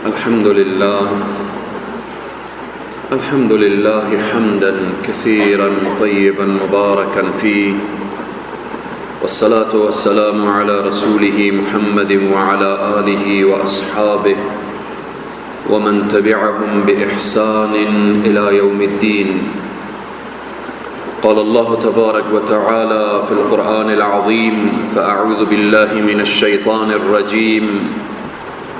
الحمد لله، الحمد لله حمدا كثيرا طيبا مباركا فيه، والصلاة والسلام على رسوله محمد وعلى آله وأصحابه ومن تبعهم بإحسان إلى يوم الدين. قال الله تبارك وتعالى في القرآن العظيم: فأعوذ بالله من الشيطان الرجيم،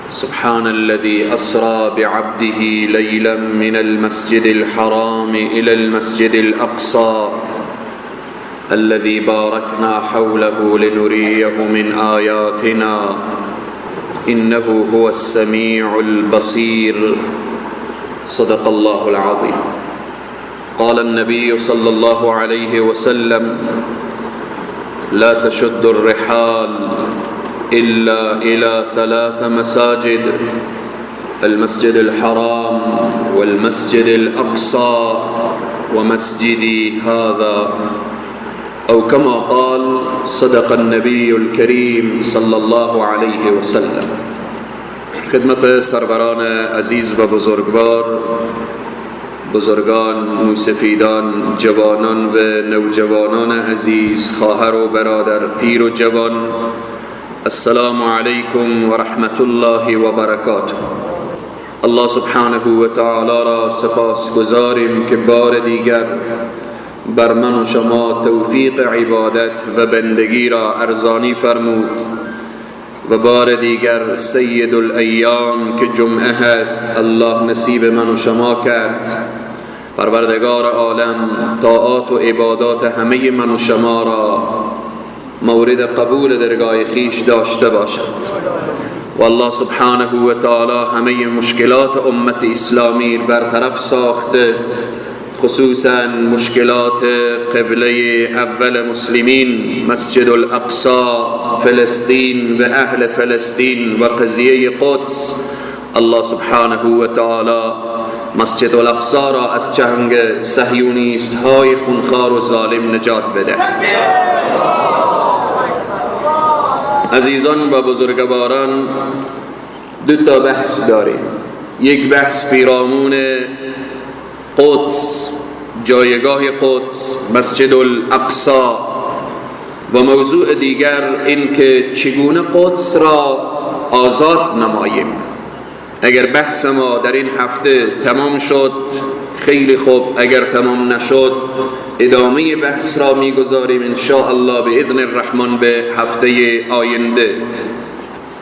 سبحان الذي أسرى بعبده ليلا من المسجد الحرام إلى المسجد الأقصى الذي باركنا حوله لنريه من آياتنا إنه هو السميع البصير. صدق الله العظيم. قال النبي صلى الله عليه وسلم: لا تشد الرحال إلا إلى ثلاث مساجد: المسجد الحرام والمسجد الأقصى ومسجدي هذا، أو كما قال صدق النبي الكريم صلى الله عليه وسلم. خدمت سروران عزیز و بزرگوار، بزرگان، موسفیدان، جوانان و نوجوانان عزیز، خواهر و برادر، پیر و جوان، السلام علیکم و رحمت الله و برکاته. الله سبحانه و تعالی را سپاس گذاریم که بار دیگر بر من و شما توفیق عبادت و بندگی را ارزانی فرمود و بار دیگر سید الایام که جمعه هست الله نصیب من و شما کرد. پروردگار عالم طاعات و عبادات همه من و شما را مورد قبول درگاه خویش داشته باشد و الله سبحانه و تعالی همه مشکلات امت اسلامی برطرف ساخته، خصوصا مشکلات قبله اول مسلمین مسجد الاقصی فلسطین و اهل فلسطین و قضیه قدس. الله سبحانه و تعالی مسجد الاقصی را از چنگ صهیونیست های خونخوار و ظالم نجات بده. عزیزان و بزرگواران، دو تا بحث داریم. یک بحث پیرامون قدس، جایگاه قدس، مسجد الاقصی، و موضوع دیگر این که چگونه قدس را آزاد نماییم. اگر بحث ما در این هفته تمام شد خیلی خوب، اگر تمام نشد ادامه بحث را میگذاریم ان شاء الله باذن الرحمن به هفته آینده.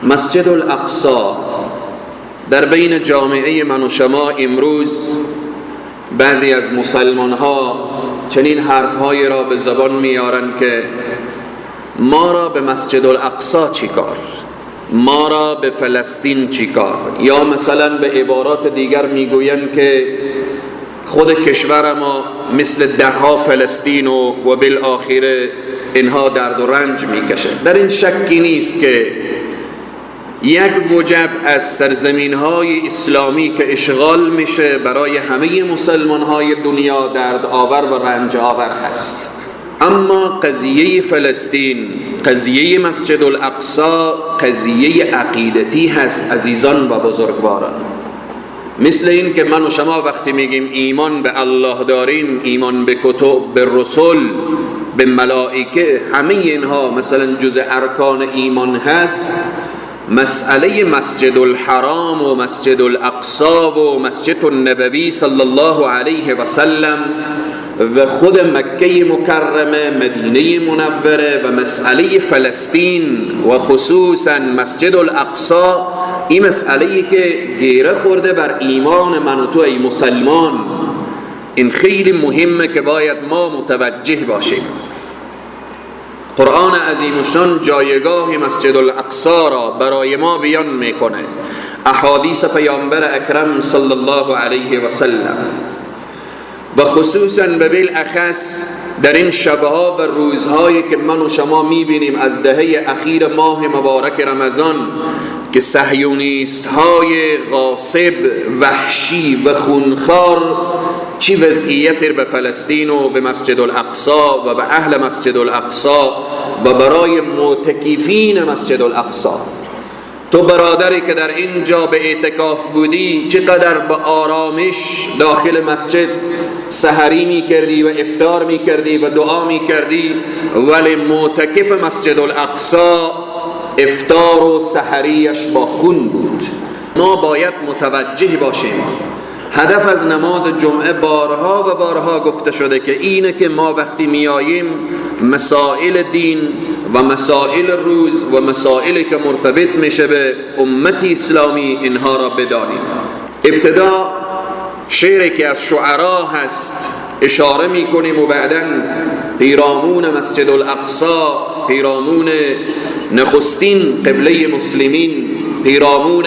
مسجد الاقصی در بین جامعه من و شما امروز بعضی از مسلمان ها چنین حرفهایی را به زبان میارن که ما را به مسجد الاقصی چیکار، ما را به فلسطین چیکار، یا مثلا به عبارات دیگر میگویند که خود کشور ما مثل ده ها فلسطین و بالآخره اینها درد و رنج میکشه. در این شکی نیست که یک وجب از سرزمین های اسلامی که اشغال میشه برای همه مسلمان های دنیا درد آور و رنج آور هست، اما قضیه فلسطین، قضیه مسجد الاقصی قضیه عقیدتی هست. عزیزان و بزرگواران، مثل این که من و شما وقتی میگیم ایمان به الله داریم، ایمان به کتب، به رسول، به ملائکه، همه اینها مثلا جزء ارکان ایمان هست. مسئله مسجد الحرام و مسجد الاقصی و مسجد النبوی صلی الله علیه و سلم و خود مکه مکرمه، مدینه منوره و مسئله فلسطین و خصوصا مسجد الاقصی، این مسئله که گیره خورده بر ایمان من و تو ای مسلمان، این خیلی مهمه که باید ما متوجه باشیم. قرآن عظیم الشان جایگاه مسجد الاقصی را برای ما بیان میکنه، احادیث پیامبر اکرم صلی الله علیه و سلم و خصوصا به بالاخص در این شبها و روزهایی که من و شما میبینیم از دهه اخیر ماه مبارک رمضان که صهیونیست های غاصب، وحشی و خونخوار چی وضعیت به فلسطین و به مسجد الاقصی و به اهل مسجد الاقصی و برای معتکفین مسجد الاقصی. تو برادری که در اینجا به اعتکاف بودی چقدر به آرامش داخل مسجد سحری می کردی و افطار می کردی و دعا می کردی، ولی معتکف مسجد الاقصی افطار و سحریش با خون بود. ما باید متوجه باشیم. هدف از نماز جمعه بارها و بارها گفته شده که اینه که ما وقتی میاییم مسائل دین و مسائل روز و مسائلی که مرتبط میشه به امت اسلامی اینها را بدانیم. ابتدا شعری که از شعرا هست اشاره میکنیم و بعدا پیرامون مسجد الاقصی، پیرامون نخستین قبله مسلمین، پیرامون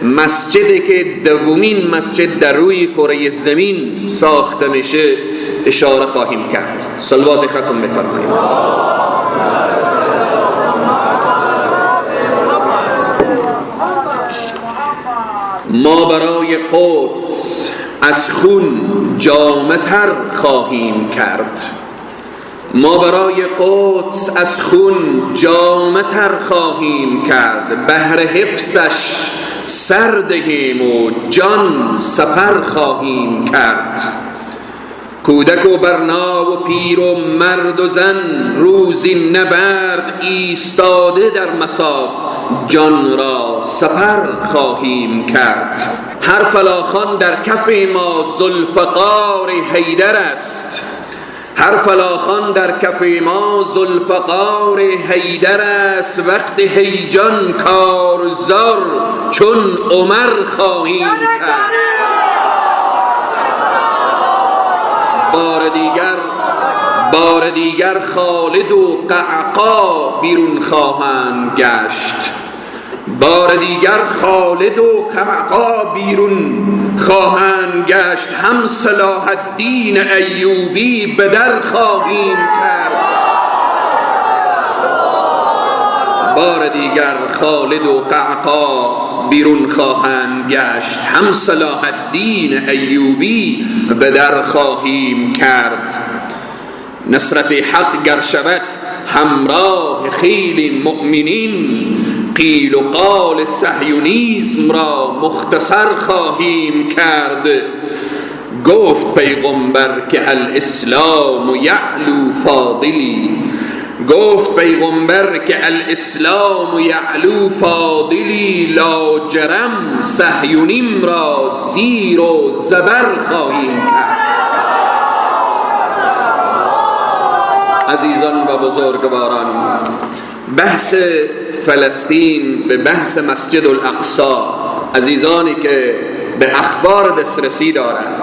مسجدی که دومین مسجد در روی کره زمین ساخته میشه اشاره خواهیم کرد. صلوات ختم بفرمایید. ما برای قدس از خون جامه تر خواهیم کرد، ما برای قدس از خون جامه تر خواهیم کرد، بهر حفظش سر دهیم و جان سپر خواهیم کرد. کودک و برنا و پیر و مرد و زن روزی نبرد ایستاده در مصاف جان را سپر خواهیم کرد. هر فلاخان در کف ما ذوالفقار حیدر است، هر فلاخان در کف ما ذوالفقار حیدر است، وقت هیجان کارزار چون عمر خواهیم کرد. بار دیگر خالد و قعقاع بیرون خواهند گشت، بار دیگر خالد و قعقاع بیرون خواهند گشت، هم صلاح الدین ایوبی به در خواهیم کرد. بار دیگر خالد و قعقاع بیرون خواهند گشت، هم صلاح الدین ایوبی به در خواهیم کرد. نصرت حق گر شود همراه خیل مؤمنین، قیل و قال صهیونیسم را مختصر خواهیم کرد. گفت پیغمبر که الاسلام یعلو فاضلی، گفت پیغمبر که الاسلام یعلو فاضلی، لاجرم صهیونیم را زیر و زبر خواهیم کرد. عزیزان و بزرگواران، بحث فلسطین به بحث مسجد الاقصی، عزیزانی که به اخبار دسترسی دارند،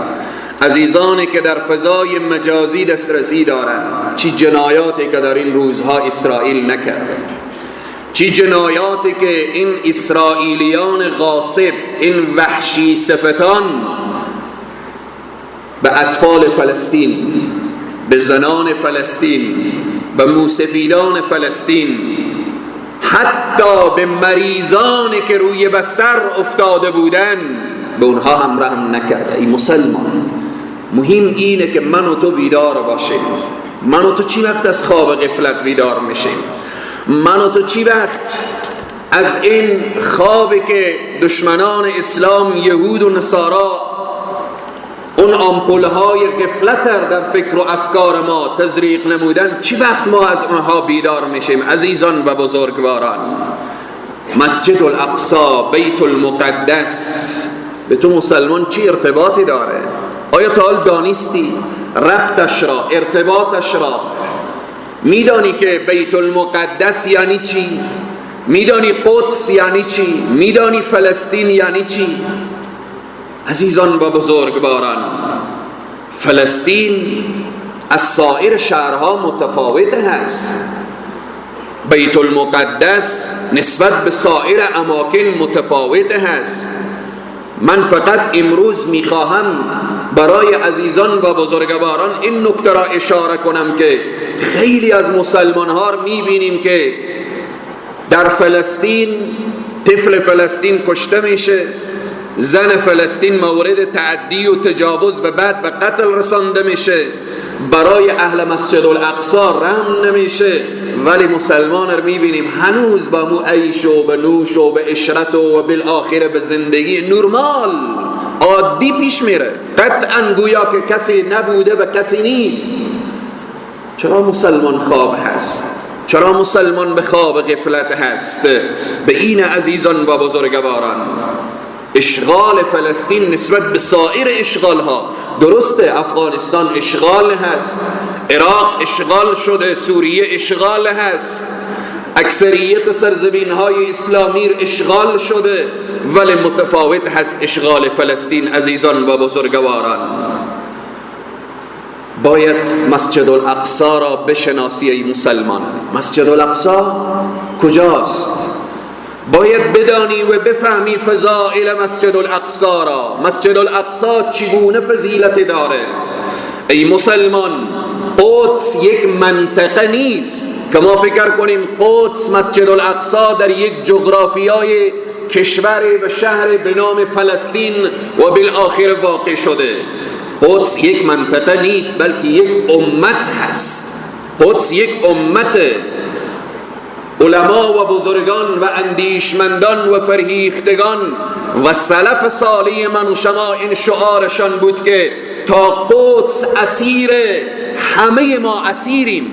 عزیزانی که در فضای مجازی دسترسی دارند، چی جنایاتی که در این روزها اسرائیل نکرده، چی جنایاتی که این اسرائیلیان غاصب، این وحشی صفتان به اطفال فلسطین، به زنان فلسطین، به موسفیدان فلسطین، حتی به مریضانی که روی بستر افتاده بودن، به اونها هم رحم نکرده. ای مسلمان، مهم اینه که من و تو بیدار باشیم. من و تو چی وقت از خواب غفلت بیدار میشیم؟ من و تو چی وقت از این خوابی که دشمنان اسلام، یهود و نصارا، اون آمپولهای غفلت در فکر و افکار ما تزریق نمودن، چی وقت ما از اونها بیدار میشیم؟ عزیزان و بزرگواران، مسجد الاقصی، بیت المقدس، به تو مسلمان چی ارتباطی داره؟ آیا تا حال دانستی ربطش را، ارتباطش را؟ میدانی که بیت المقدس یعنی چی؟ میدانی قدس یعنی چی؟ میدانی فلسطین یعنی چی؟ عزیزان و بزرگواران، فلسطین از سایر شهرها متفاوت هست. بیت المقدس نسبت به سایر اماکن متفاوت هست. من فقط امروز میخواهم برای عزیزان و بزرگواران این نکته را اشاره کنم که خیلی از مسلمان ها را میبینیم که در فلسطین طفل فلسطین کشته میشه، زن فلسطین مورد تعدی و تجاوز و بعد به قتل رسانده میشه، برای اهل مسجد الاقصا رحم نمیشه، ولی مسلمان رو میبینیم هنوز با مو عیش و به نوش و به عشرت و بالآخره به زندگی نورمال عادی پیش میره، قطعا گویا که کسی نبوده و کسی نیست. چرا مسلمان خواب هست؟ چرا مسلمان به خواب غفلت هست؟ به این عزیزان و بزرگواران، اشغال فلسطین نسبت به سایر اشغال ها، درسته افغانستان اشغال هست، عراق اشغال شده، سوریه اشغال هست، اکثریت سرزمین های اسلامی اشغال شده، ولی متفاوت هست اشغال فلسطین. عزیزان و بزرگواران، باید مسجد الاقصا را بشناسی ای مسلمان. مسجد الاقصا کجاست؟ باید بدانی و بفهمی فضائل مسجد الاقصا را. مسجد الاقصا چگونه فضیلت داره؟ ای مسلمان، قدس یک منطقه نیست که ما فکر کنیم قدس مسجد الاقصا در یک جغرافیای کشور و شهر به نام فلسطین و بالآخر واقع شده. قدس یک منطقه نیست، بلکه یک امت هست. قدس یک امت. علما و بزرگان و اندیشمندان و فرهیختگان و سلف صالح من و شما این شعارشان بود که تا قدس اسیر همه ما اسیریم،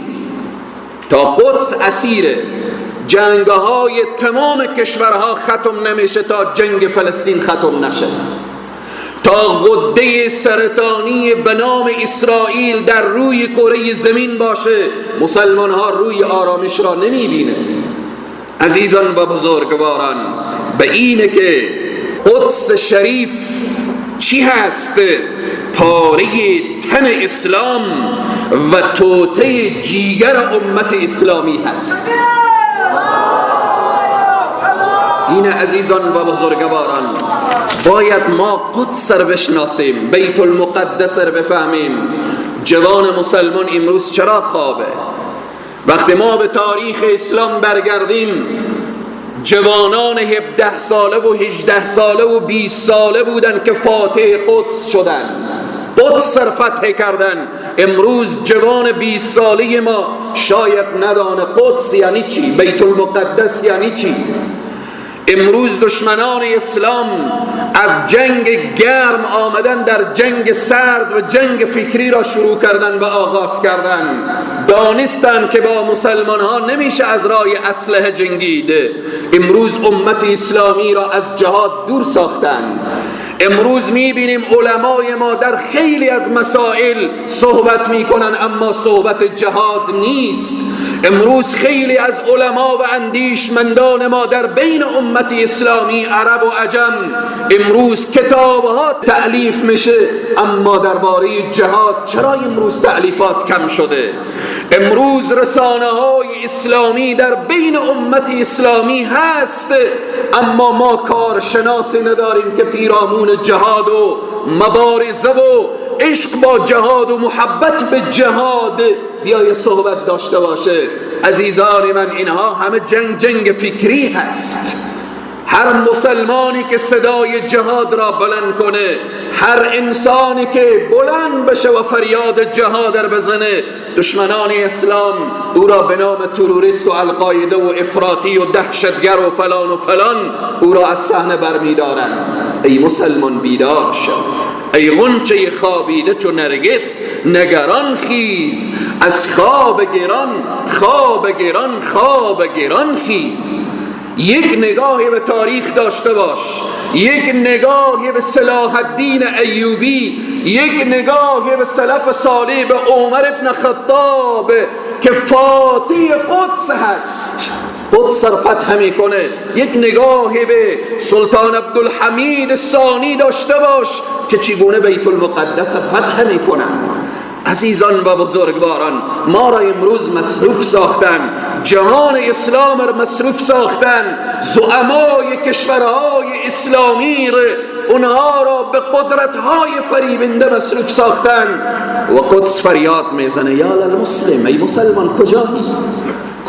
تا قدس اسیره. جنگ‌های تمام کشورها ختم نمیشه تا جنگ فلسطین ختم نشه، تا غده سرطانی به نام اسرائیل در روی کره زمین باشه، مسلمان ها روی آرامش را نمیبینه. عزیزان و بزرگواران، به اینه که قدس شریف چی هست؟ پاره تن اسلام و توته جیگر امت اسلامی هست. این عزیزان و بزرگواران، باید ما قدس رو بشناسیم، بیت المقدس رو بفهمیم. جوان مسلمان امروز چرا خوابه؟ وقتی ما به تاریخ اسلام برگردیم، جوانان 17 ساله و 18 ساله و 20 ساله بودن که فاتح قدس شدن، قدس رو فتح کردن. امروز جوان 20 ساله ما شاید ندانه قدس یعنی چی، بیت المقدس یعنی چی. امروز دشمنان اسلام از جنگ گرم آمدن در جنگ سرد و جنگ فکری را شروع کردن و آغاز کردن. دانستن که با مسلمان ها نمیشه از راه اسلحه جنگید. امروز امت اسلامی را از جهاد دور ساختن. امروز میبینیم علمای ما در خیلی از مسائل صحبت میکنن، اما صحبت جهاد نیست. امروز خیلی از علما و اندیشمندان ما در بین امت اسلامی، عرب و عجم، امروز کتابها تألیف میشه، اما درباره جهاد چرا امروز تألیفات کم شده؟ امروز رسانه های اسلامی در بین امت اسلامی هست، اما ما کارشناسی نداریم که پیرامون جهاد و مبارزه و عشق با جهاد و محبت به جهاد بیای صحبت داشته باشه. عزیزان من، اینها همه جنگ فکری هست. هر مسلمانی که صدای جهاد را بلند کنه، هر انسانی که بلند بشه و فریاد جهاد را بزنه، دشمنان اسلام او را به نام تروریست و القاعده و افراطی و دهشتگر و فلان و فلان او را از صحنه برمی‌دارند. ای مسلمان بیدار شو، ای غنچه خوابیده چو نرگس نگران خیز، از خواب گران خواب گران خواب گران خیز. یک نگاهی به تاریخ داشته باش، یک نگاهی به صلاح الدین ایوبی، یک نگاهی به سلف صالح، به عمر ابن خطاب که فاتح قدس هست، قدس رو فتح میکنه. یک نگاهی به سلطان عبدالحمید ثانی داشته باش که چگونه بیت المقدس فتح میکنن. عزیزان و بزرگواران، ما را امروز مصروف ساختن، جهان اسلام را مصروف ساختن، زعمای کشورهای اسلامی را، اونها را به قدرت‌های فریبنده مصروف ساختن. و قدس فریاد میزنه یا للمسلم، ای مسلمان کجایی؟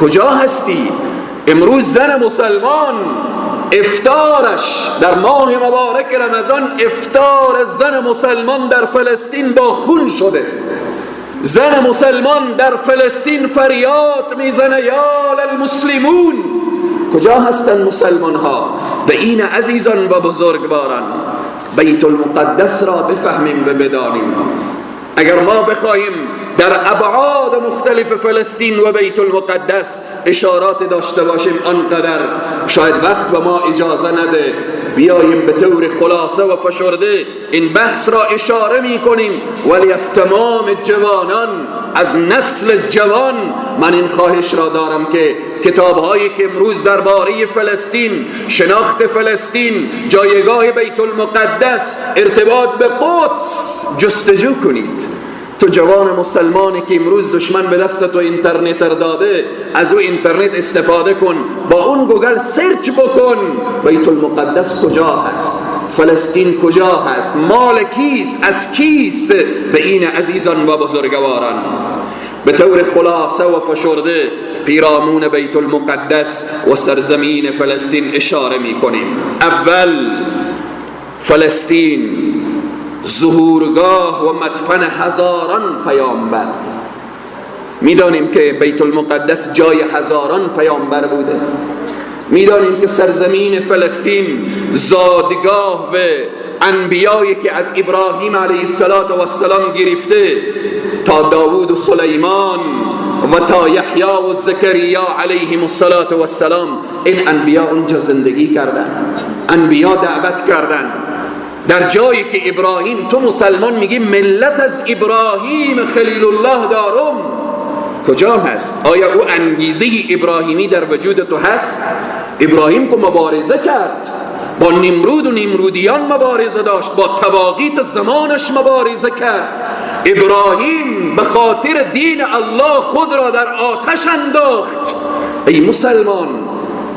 کجا هستی؟ امروز زن مسلمان افطارش در ماه مبارک رمضان، افطار زن مسلمان در فلسطین با خون شده. زن مسلمان در فلسطین فریاد میزنه یا للمسلمون. کجا هستن مسلمان ها؟ به این عزیزان و بزرگواران بیت المقدس را بفهمیم و بدانیم. اگر ما بخواهیم در ابعاد مختلف فلسطین و بیت المقدس اشارات داشته باشیم، آنقدر شاید وقت و ما اجازه نده. بیاییم به طور خلاصه و فشرده این بحث را اشاره می کنیم، ولی از تمام جوانان، از نسل جوان من این خواهش را دارم که کتاب‌هایی که امروز درباره فلسطین، شناخت فلسطین، جایگاه بیت المقدس، ارتباط به قدس، جستجو کنید. تو جوان مسلمانی که امروز دشمن به دست تو اینترنت داده، از او اینترنت استفاده کن، با اون گوگل search بکن بیت المقدس کجا هست، فلسطین کجا هست، مال کیست، از کیست. به این عزیزان و بزرگواران به طور خلاصه و فشرده پیرامون بیت المقدس و سرزمین فلسطین اشاره می کنیم. اول، فلسطین ظهورگاه و مدفن هزاران پیامبر. میدانیم که بیت المقدس جای هزاران پیامبر بوده. میدانیم که سرزمین فلسطین زادگاه به انبیایی که از ابراهیم علیه السلام گرفته تا داوود و سلیمان و تا یحیی و زکریا علیهم السلام، این انبیا اونجا زندگی کردن، انبیا دعوت کردن. در جایی که ابراهیم، تو مسلمان میگی ملت از ابراهیم خلیل الله دارم، کجا هست؟ آیا او انگیزه ابراهیمی در وجود تو هست؟ ابراهیم که مبارزه کرد، با نمرود و نمرودیان مبارزه داشت، با طواغیت زمانش مبارزه کرد. ابراهیم به خاطر دین الله خود را در آتش انداخت. ای مسلمان،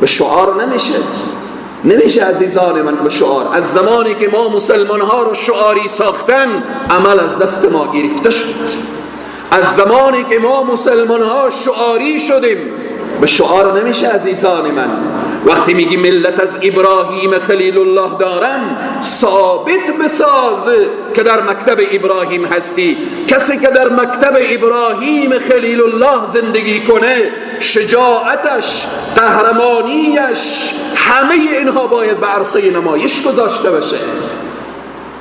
به شعار نمیشه، نمیشه عزیزان من به شعار. از زمانی که ما مسلمان ها رو شعاری ساختن، عمل از دست ما گرفته شد. از زمانی که ما مسلمان ها شعاری شدیم، به شعار نمیشه عزیزان من. وقتی میگی ملت از ابراهیم خلیل الله دارم، ثابت بساز که در مکتب ابراهیم هستی. کسی که در مکتب ابراهیم خلیل الله زندگی کنه، شجاعتش، قهرمانیش، همه اینها باید به عرصه نمایش گذاشته بشه.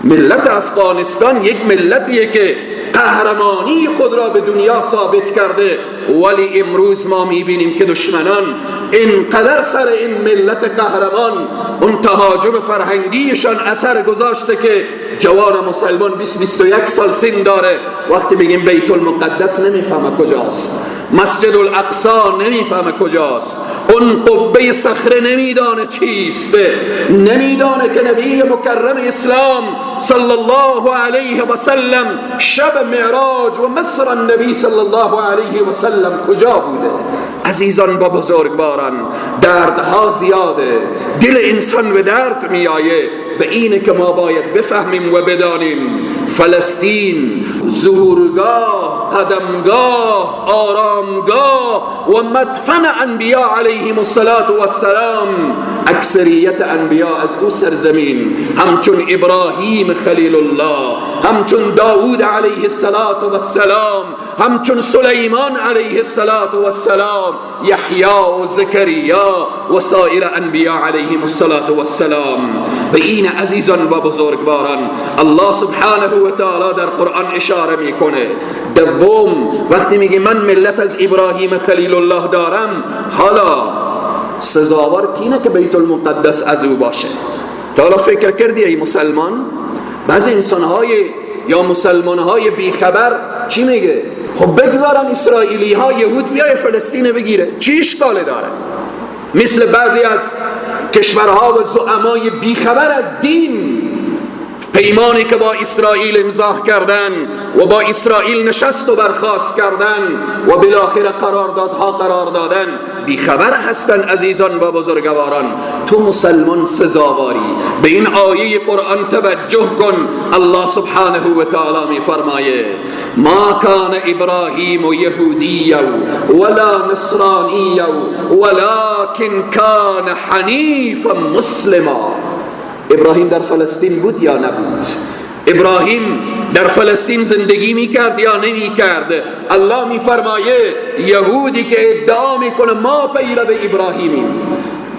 ملت افغانستان یک ملتیه که قهرمانی خود را به دنیا ثابت کرده، ولی امروز ما میبینیم که دشمنان اینقدر سر این ملت قهرمان، اون تهاجم فرهنگیشان اثر گذاشته که جوان مسلمان 20-21 سال سن داره، وقتی میگیم بیت المقدس نمیفهمه کجاست، مسجد الاقصی نمیفهمه کجاست، اون قبه صخره نمیدانه چیست، نمیدانه که نبی مکرم اسلام صلی الله علیه و سلم شب معراج و مصر النبی صلی الله علیه و سلم کجا بوده. عزیزان با بزرگواران، دردها زیاده، دل انسان به درد میآیه. به اینه که ما باید بفهمیم و بدانیم فلسطین ظهورگاه، قدمگاه، آرامگاه و مدفن انبیا علیهم السلام. اکثریت انبیا از او سرزمین، همچون ابراهیم خلیل الله، همچون داود علیه السلام، همچون سلیمان علیه السلام، یحیی و زکریا و سایر انبیا علیهم السلام. به این عزیزان و بزرگواران الله سبحانه و تعالی در قرآن اشاره میکنه. دوم، وقتی میگه من ملت از ابراهیم خلیل الله دارم، حالا سزاوار کینه که بیت المقدس از او باشه؟ تا حالا فکر کردی ای مسلمان؟ بعضی انسانهای یا مسلمانهای بیخبر چی میگه؟ خب بگذارن اسرائیلی ها، یهود بیای فلسطین بگیره، چی اشکال داره؟ مثل بعضی از کشورها و زعمای بیخبر از دین، پیمانی که با اسرائیل امضا کردن و با اسرائیل نشست و برخاست کردن و بالاخره قراردادها قرار دادن، بیخبر هستن عزیزان و بزرگواران. تو مسلمان سزاواری. به این آیه قرآن توجه کن. الله سبحانه و تعالی می فرمایه ما کان ابراهیم یهودیا ولا نصرانیا ولکن کان حنیفا مسلما. ابراهیم در فلسطین بود یا نبود؟ ابراهیم در فلسطین زندگی میکرد یا نمیکرد؟ الله میفرمایه یهودی که ادعا میکنه ما پیرو ابراهیمیم،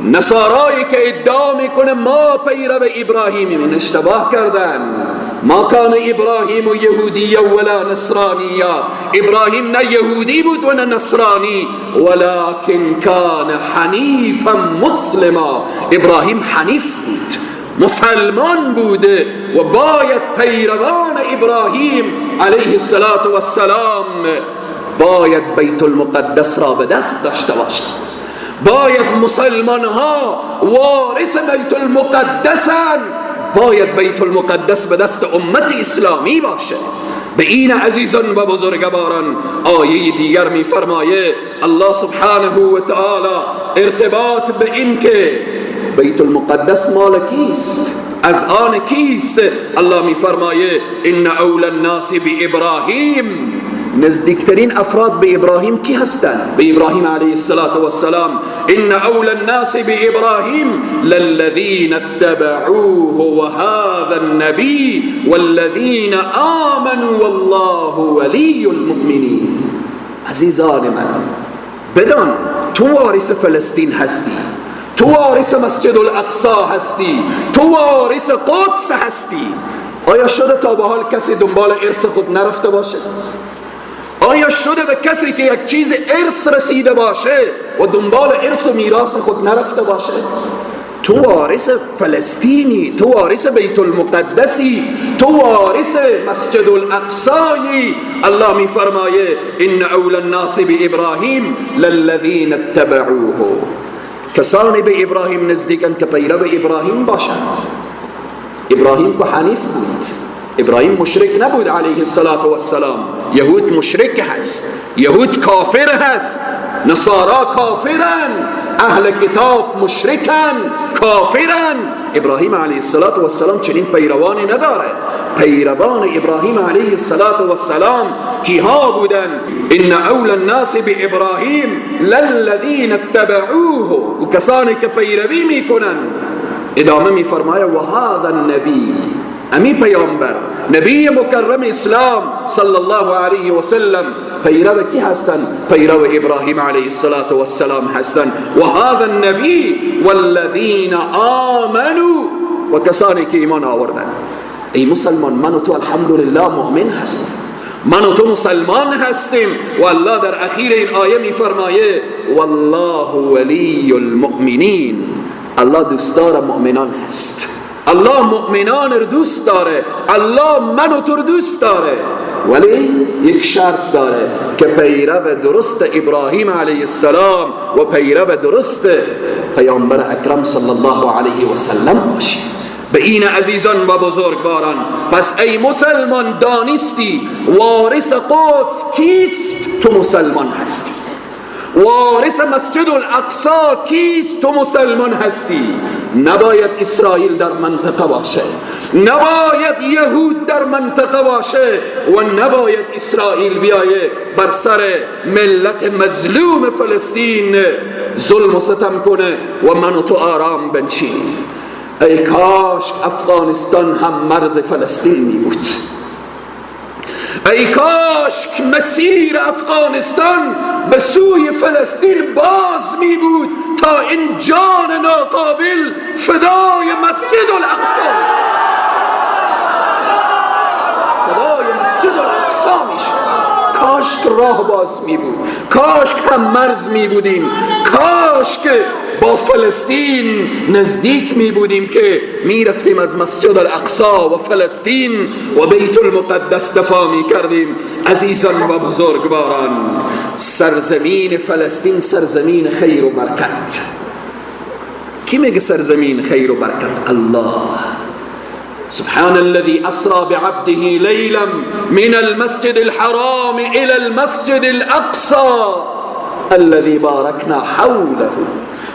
نصارایی که ادعا میکنه ما پیرو ابراهیمیم، این اشتباه کردن. ما کان ابراهیم یهودیا ولا نصرانیا، ابراهیم نه یهودی بود و نه نصرانی، ولکن کان حنیفا مسلما. ابراهیم حنیف بود، مسلمان بوده و باید پیروان ابراهیم علیه السلام باید بیت المقدس را به دست داشته باشند. باید مسلمان ها وارث بیت المقدسن، باید بیت المقدس به دست امت اسلامی باشه. به این عزیزان و بزرگواران آیه دیگر می فرمایه الله سبحانه و تعالی ارتباط به این که بیت المقدس مال کیست، از آن کیست. الله می فرمایه ان اولی الناس بابراهیم، نزدیکترین افراد به ابراهیم کی هستند؟ به ابراهیم علیه السلام. ان اولی الناس بابراهیم للذین اتبعوه وهذا النبی والذین آمنوا والله ولی المؤمنین. عزیزان من، بدان تو وارث فلسطین هستی، تو وارث مسجد الاقصی هستی، تو وارث قدس هستی. آیا شده تا به حال کسی دنبال ارث خود نرفته باشه؟ آیا شده به کسی که یک چیز ارث رسیده باشه و دنبال ارث و میراث خود نرفته باشه؟ تو وارث فلسطینی، تو وارث بیت المقدسی، تو وارث مسجد الاقصایی. الله می فرمایه ان اولی الناس بابراهیم للذین اتبعوه، کسانی به ابراهیم نزدیکن که پیرو ابراهیم باشند. ابراهیم که حنیف بود، ابراهیم مشرک نبود علیه السلام. یهود مشرک هست، یهود کافر هست، نصارا کافرن، اهل کتاب مشرکن، کافرن. ابراهیم علیه السلام چنین پیروانی نداره. پیروان ابراهیم علیه السلام کیها بودن؟ ان اولی الناس بابراهیم للذین اتبعوه، و کسانی که پیروی میکنن. ادامه میفرمایه و هذا النبی، امی پیامبر نبی مکرم اسلام صلی الله علیه و سلم پیرو کی هستند؟ پیرو ابراهیم علیه السلام هستند. و هذا النبی والذین آمنوا، و کسانی که ایمان آوردند. ای مسلمان، من و تو الحمدلله مؤمن هستیم، من و تو مسلمان هستیم. و الله در اخیر این آیه میفرمایه والله ولی المؤمنین، الله دوستدار مؤمنان هست. الله مؤمنان رو دوست داره، الله من و تو رو دوست داره، ولی یک شرط داره که پیرو درست ابراهیم علیه السلام و پیرو درست پیامبر اکرم صلی الله علیه و سلم باشی. به این عزیزان و بزرگواران، پس ای مسلمان دانستی وارث قدس کیست؟ تو مسلمان هستی. وارث مسجد الاقصی کیست؟ تو مسلمان هستی. نباید اسرائیل در منطقه باشه، نباید یهود در منطقه باشه، و نباید اسرائیل بیایه بر سر ملت مظلوم فلسطین ظلم و ستم کنه و من و تو آرام بنشینیم. ای کاش افغانستان هم مرز فلسطین می بود، ای کاش مسیر افغانستان به سوی فلسطین باز می بود تا این جان ناقابل فدای مسجد الاقصی، فدای مسجد الاقصی می شد. کاش که راه باز می بود، کاش که هم مرز می بودیم، کاش که با فلسطین نزدیک می بودیم که می رفتیم از مسجد الاقصی و فلسطین و بیت المقدس دفاع می کردیم. عزیزان و بزرگواران، سرزمین فلسطین سرزمین خیر و برکت. کی میگه سرزمین خیر و برکت؟ الله. سبحان الذي أسرى بعبده ليلا من المسجد الحرام إلى المسجد الأقصى الذي باركنا حوله.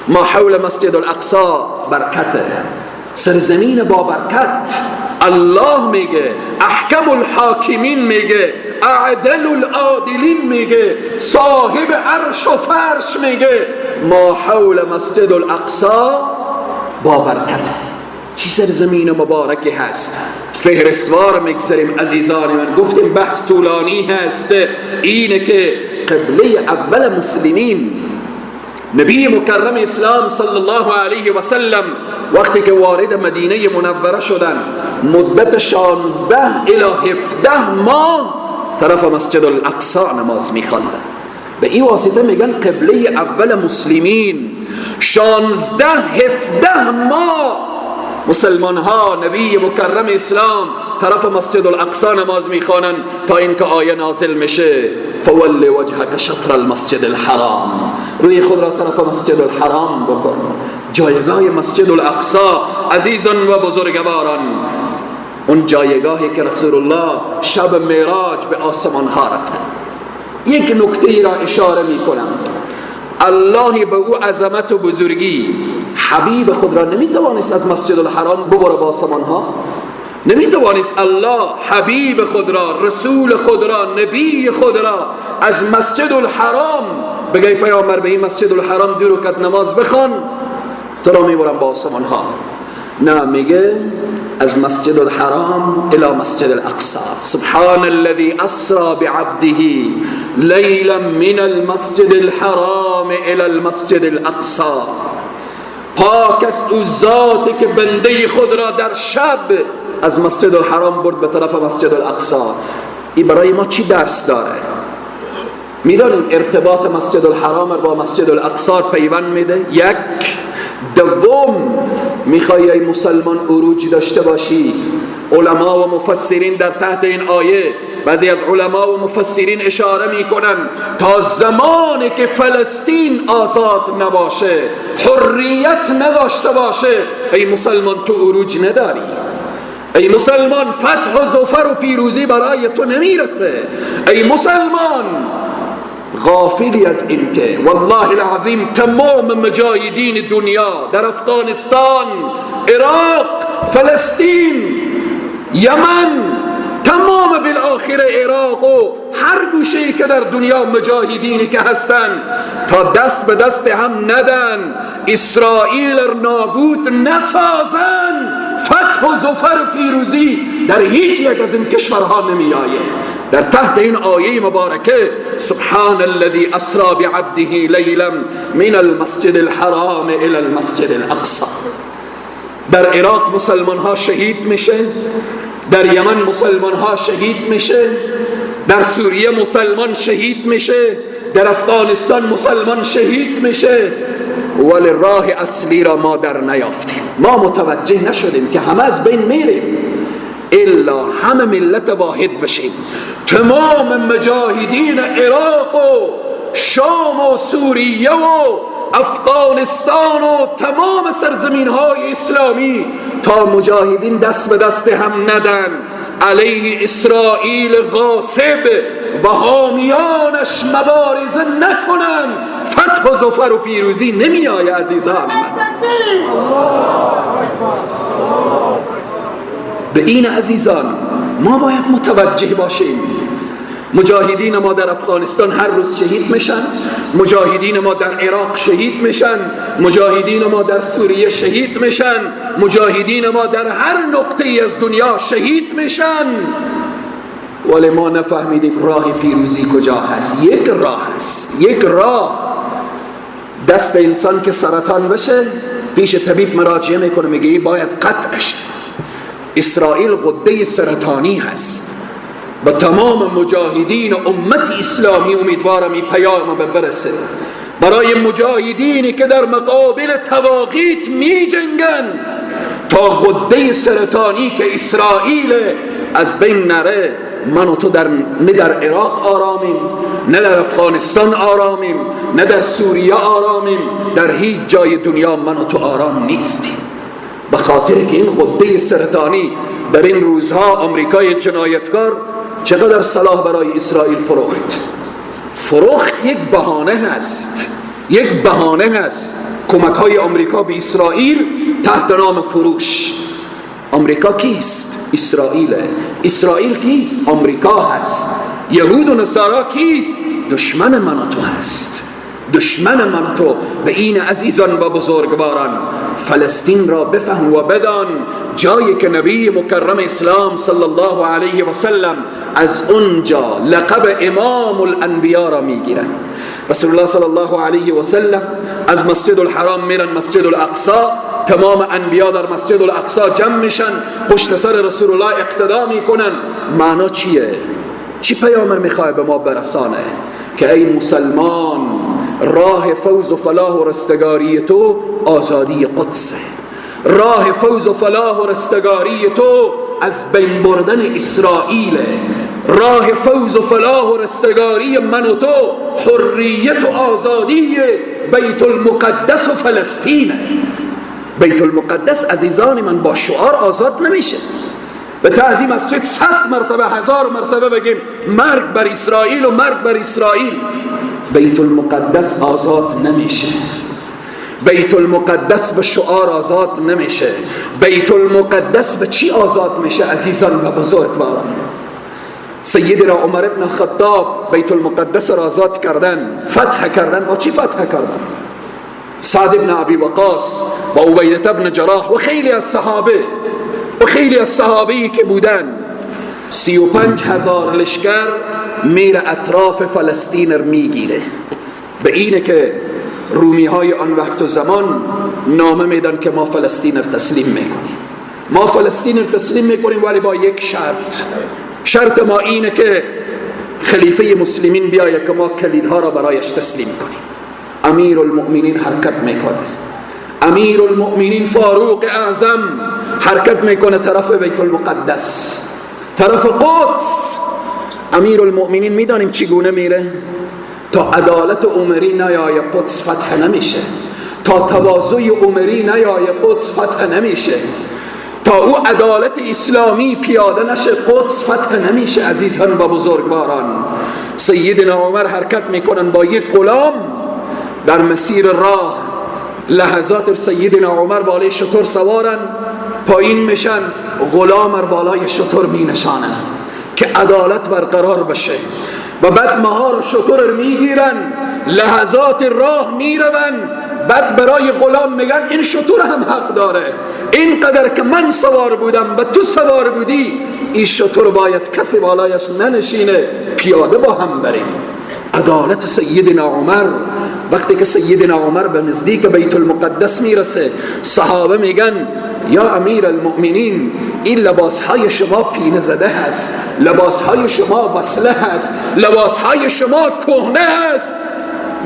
ما حول مسجد الأقصى برکته، سرزمین با برکت. الله میگه، احکم الحاکمین میگه، اعدل العادلین میگه، صاحب عرش و فرش میگه ما حول مسجد الاقصی با برکته. چی سرزمین مبارکی هست. فهرستوار میگذاریم عزیزان من. گفتیم بحث طولانی هست. اینه که قبله اول مسلمین، نبی مکرم اسلام صلی الله علیه و سلم وقتی که وارد مدینه منوره شدن، مدت 16 الی 17 ماه طرف مسجد الاقصی نماز میخواندن. به این واسطه میگن قبله اول مسلمین. 16 17 ماه مسلمان ها نبی مکرم اسلام طرف مسجد الاقصی نماز میخوانن تا اینکه آیه نازل میشه فول وجهک شطر المسجد الحرام، روی خود را طرف مسجد الحرام بکن. جایگاه مسجد الاقصی عزیزان و بزرگواران، اون جایگاهی که رسول الله شب معراج به آسمان ها رفته. یک نکته را اشاره میکنم، الله به او عظمت و بزرگی حبیب خود را نمیتوانست از مسجد الحرام ببره به آسمان ها، نمیتوانست الله حبیب خود را، رسول خود را، نبی خود را از مسجد الحرام بگه پیامبر به این مسجد الحرام دو رکعت نماز بخوان تو را میبرم به آسمان ها. نه، میگه از مسجد الحرام الى مسجد الاقصى. سبحان الذي اسرى بعبده لیلا من المسجد الحرام الى المسجد الاقصى. پاک است او ذاتی که بنده خود را در شب از مسجد الحرام برد به طرف مسجد الاقصى. این برای ما چی درس داره؟ میدانیم ارتباط مسجد الحرام با مسجد الاقصى پیوند میده. یک. دوم، میخوای ای مسلمان عروج داشته باشی، علما و مفسرین در تحت این آیه، بعضی از علما و مفسرین اشاره میکنن تا زمانی که فلسطین آزاد نباشه، حریت نداشته باشه، ای مسلمان تو عروج نداری، ای مسلمان فتح و ظفر و پیروزی برای تو نمیرسه، ای مسلمان غافلی از این که والله العظیم تمام مجاهدین دنیا در افغانستان، عراق، فلسطین، یمن، تمام بالآخر عراق و هر گوشه‌ای که در دنیا مجاهدینی که هستن تا دست به دست هم ندن، اسرائیل نابود نسازن، فتح و ظفر و پیروزی در هیچ یک از این کشورها نمی آید. در تحت این آیه مبارکه سبحان الذي اسرا بعبده لیلا من المسجد الحرام الى المسجد الاقصى. در عراق مسلمان ها شهید میشه، در یمن مسلمان ها شهید میشه، در سوریه مسلمان شهید میشه، در افغانستان مسلمان شهید میشه، ولی راه اصلی را ما در نیافتیم. ما متوجه نشدیم که همه از بین میریم الا همه ملت واحد بشیم. تمام مجاهدین عراق و شام و سوریه و افغانستان و تمام سرزمین های اسلامی تا مجاهدین دست به دست هم ندن، علیه اسرائیل غاصب و حامیانش مبارزه نکنن، فتح و ظفر و پیروزی نمی آید عزیزان من. به این عزیزان ما باید متوجه باشیم. مجاهدین ما در افغانستان هر روز شهید میشن، مجاهدین ما در عراق شهید میشن، مجاهدین ما در سوریه شهید میشن، مجاهدین ما در هر نقطه ای از دنیا شهید میشن، ولی ما نفهمیدیم راه پیروزی کجا هست. یک راه هست، یک راه. دست انسان که سرطان بشه پیش طبیب مراجعه میکنه، میگه باید قطع شه. اسرائیل غده سرطانی هست. با تمام مجاهدین امت اسلامی امیدوارم این پیام برسه برای مجاهدینی که در مقابل طواغیت می جنگن تا غده سرطانی که اسرائیل از بین نره. من و تو نه در عراق آرامیم، نه در افغانستان آرامیم، نه در سوریه آرامیم، در هیچ جای دنیا من و تو آرام نیستیم، به خاطر که این غده سرطانی در این روزها آمریکای جنایتکار چقدر سلاح برای اسرائیل فروخت. یک بهانه هست، یک بهانه هست. کمک های آمریکا به اسرائیل تحت نام فروش. آمریکا کیست؟ اسرائیل. اسرائیل کیست؟ آمریکا هست. یهود و نصارا کیست؟ دشمن من و تو هست. دشمن من تو. به این عزیزان و بزرگواران، فلسطین را بفهم و بدان، جایی که نبی مکرم اسلام صلی الله علیه و سلم از اونجا لقب امام الانبیا را میگیرن. رسول الله صلی الله علیه و سلم از مسجد الحرام میرن مسجد الاقصا، تمام انبیا در مسجد الاقصا جمع میشن، پشت سر رسول الله اقتدا میکنن. معنا چیه؟ چی پیامبر میخواد به ما برسانه؟ که ای مسلمان، راه فوز و فلاح و رستگاری تو آزادی قدسه، راه فوز و فلاح و رستگاری تو از بین بردن اسرائیل، راه فوز و فلاح و رستگاری من و تو حریت و آزادی بیت المقدس و فلسطینه. بیت المقدس عزیزان من با شعار آزاد نمیشه. به تعظیم از چه 100 مرتبه 1000 مرتبه بگیم مرگ بر اسرائیل و مرگ بر اسرائیل، بیت المقدس آزاد نمیشه. بیت المقدس به شعار آزاد نمیشه. بیت المقدس به چی آزاد میشه عزیزان و بزرگواران؟ سیدنا عمر ابن خطاب بیت المقدس را آزاد کردن، فتح کردن. با چی فتح کردن؟ سعد ابن ابی وقاص و عبیده ابن جراح و خیلی از صحابه و خیلی از صحابه‌ای که بودن. 35,000 لشکر میره اطراف فلسطین رو میگیره. به اینه که رومی های آن وقت و زمان نامه میدن که ما فلسطین رو تسلیم میکنیم، ما فلسطین رو تسلیم میکنیم، ولی با یک شرط. شرط ما اینه که خلیفه مسلمین بیاید که ما کلیدها را برایش تسلیم کنیم. امیر المؤمنین حرکت میکنه، امیر المؤمنین فاروق اعظم حرکت میکنه طرف بیت المقدس، طرف قدس. امیر المؤمنین میدانیم چگونه میره؟ تا عدالت عمری نیای قدس فتح نمیشه، تا تواضع عمری نیای قدس فتح نمیشه، تا او عدالت اسلامی پیاده نشه قدس فتح نمیشه. عزیزان و بزرگواران، سیدنا عمر حرکت میکنن با یک غلام در مسیر راه. لحظات سیدنا عمر بالای شتر سوارن، پایین میشن، غلام بالای شتر مینشانن که عدالت برقرار بشه. و بعد مهار شتر میگیرن، لحظات راه میرون، بعد برای غلام میگن این شتر هم حق داره، اینقدر که من سوار بودم و تو سوار بودی، این شتر باید کسی بالایش ننشینه، پیاده با هم بریم. عدالت سیدنا عمر. وقتی که سیدنا عمر به نزدیک بیت المقدس میرسه، صحابه میگن یا امیر المؤمنین، این لباسهای شما پینه زده هست، لباسهای شما وصله هست، لباسهای شما کهنه هست.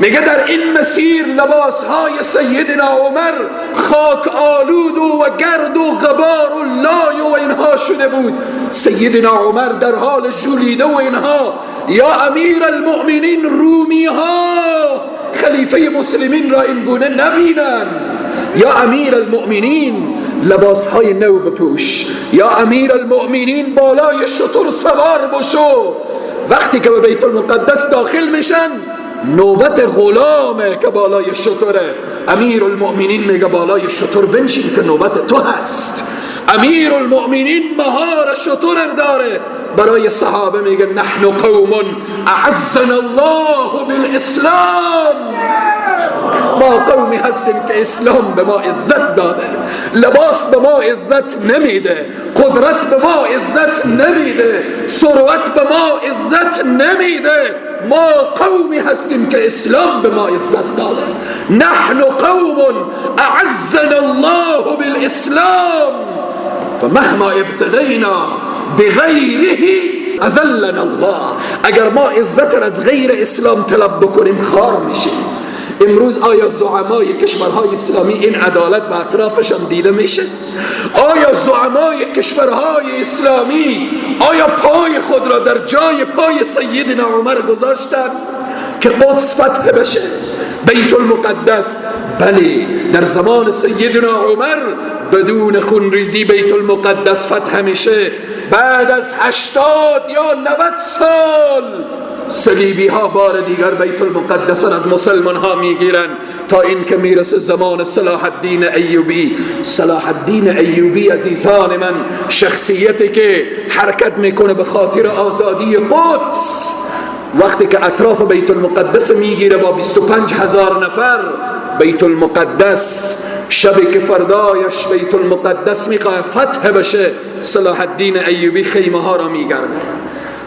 میگه در این مسیر لباسهای سیدنا عمر خاک آلود و گرد و غبار و لای و اینها شده بود. سیدنا عمر در حال ژولیده و اینها، یا امیر المؤمنین رومی ها خلیفه مسلمین را این گونه نبینن، یا امیر المؤمنین لباسهای نو بپوش، یا امیر المؤمنین بالای شتر سوار بشو. وقتی که به بیت المقدس داخل میشن، نوبت غلامه که بالای شتره. امیر المؤمنین میگه بالای شتر بنشین که نوبت تو هست. امیر المؤمنین مهار شتر داره. برای صحابه میگه نحن قوم اعزنا الله بالاسلام، ما قومی هستیم که اسلام به ما عزت داده، لباس به ما عزت نمیده، قدرت به ما عزت نمیده، ثروت به ما عزت نمیده، ما قومی هستیم که اسلام به ما عزت داده. نحن قوم اعزنا الله بالاسلام فمهما ابتغینا بغیره اذلنا الله. اگر ما عزت را از غیر اسلام طلب بکنیم خار میشیم. امروز آیا زعمای کشورهای اسلامی این عدالت به اطرافشان دیده میشه؟ آیا زعمای کشورهای اسلامی آیا پای خود را در جای پای سیدنا عمر گذاشتن که قدس فتح بشه، بیت المقدس؟ بله، در زمان سیدنا عمر بدون خونریزی بیت المقدس فتح میشه. بعد از 80 یا 90 سال صلیبی ها بار دیگر بیت المقدس از مسلمان ها میگیرن، تا اینکه میرسه زمان صلاح الدین ایوبی. صلاح الدین ایوبی عزیزان من، شخصیتی که حرکت میکنه به خاطر آزادی قدس. وقتی که اطراف بیت المقدس میگیره با 25,000 نفر، بیت المقدس شبی که فردایش بیت المقدس میخواه فتح بشه، صلاح الدین ایوبی خیمه ها را میگرده،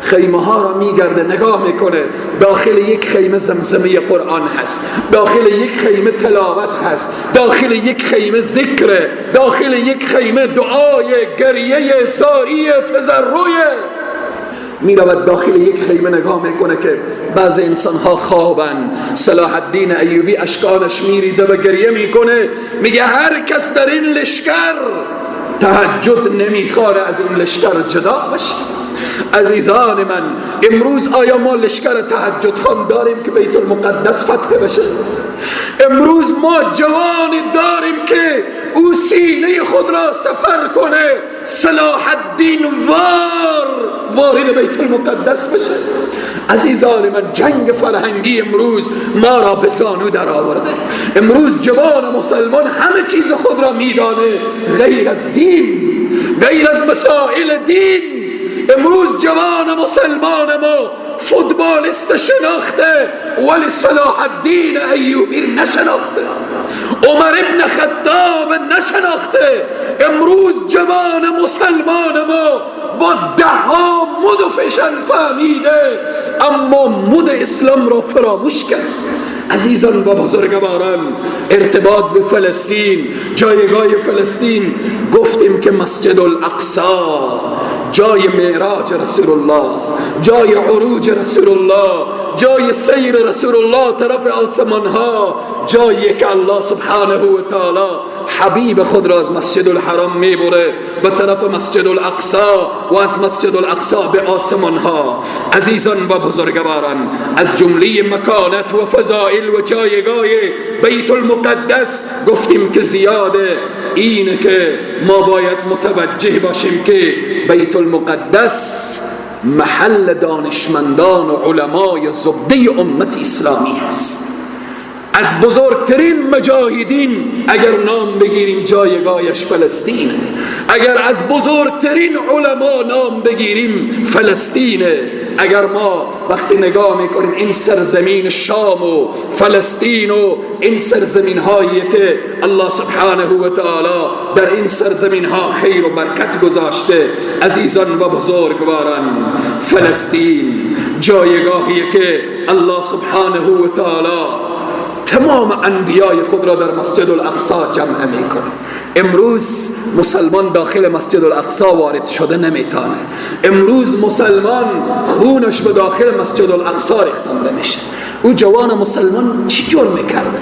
خیمه ها را میگرده، نگاه میکنه، داخل یک خیمه زمزمه قرآن هست، داخل یک خیمه تلاوت هست، داخل یک خیمه ذکر، داخل یک خیمه دعای گریه زاری تضرع. میرود داخل یک خیمه نگاه میکنه که بعض انسان ها خوابن. صلاح الدین ایوبی اشکانش میریزه و گریه میکنه، میگه هر کس در این لشکر تهجد نمیخواره از این لشکر جدا بشه. عزیزان من، امروز آیا ما لشکر تهجد خوان داریم که بیت المقدس فتح بشه؟ امروز ما جوان داریم که او سینه خود را سپر کنه، صلاح الدین وار وارد بیت المقدس بشه؟ عزیزان من، جنگ فرهنگی امروز ما را به زانو در آورده. امروز جوان مسلمان همه چیز خود را میدانه غیر از دین، غیر از مسائل دین. امروز جوان مسلمان ما فوتبالیست شناخته ولی صلاح الدین ایوبی نشناخته، عمر ابن خطاب نشناخته. امروز جوان مسلمان ما با ده ها مد و فشن فهمیده، اما مد اسلام را فراموش کرد. عزیزان و بزرگواران، ارتباط به فلسطین، جایگاه فلسطین، گفتیم که مسجد الاقصی جای معراج رسول الله، جای عروج رسول الله، جای سیر رسول الله طرف آسمان ها، جایی که الله سبحانه و تعالی حبیب خود را از مسجد الحرام میبره به طرف مسجد الاقصی و از مسجد الاقصی به آسمان ها. عزیزان و بزرگواران، از جمله مکانت و فضائل و جایگاه بیت المقدس گفتیم که زیاده، اینه که ما باید متوجه باشیم که بیت المقدس محل دانشمندان و علمای زبده امت اسلامی هست. از بزرگترین مجاهدین اگر نام بگیریم جایگاهش فلسطینه، اگر از بزرگترین علما نام بگیریم فلسطینه. اگر ما وقتی نگاه میکنیم این سرزمین شام و فلسطین و این سرزمین هایی که الله سبحانه و تعالی در این سرزمین ها خیر و برکت گذاشته، عزیزان و بزرگواران، فلسطین جایگاهی که الله سبحانه و تعالی تمام انبیای خود را در مسجد الاقصی جمع میکنه. امروز مسلمان داخل مسجد الاقصی وارد شده نمیتونه. امروز مسلمان خونش به داخل مسجد الاقصی ریختنده میشه. او جوان مسلمان چی جرم کرده؟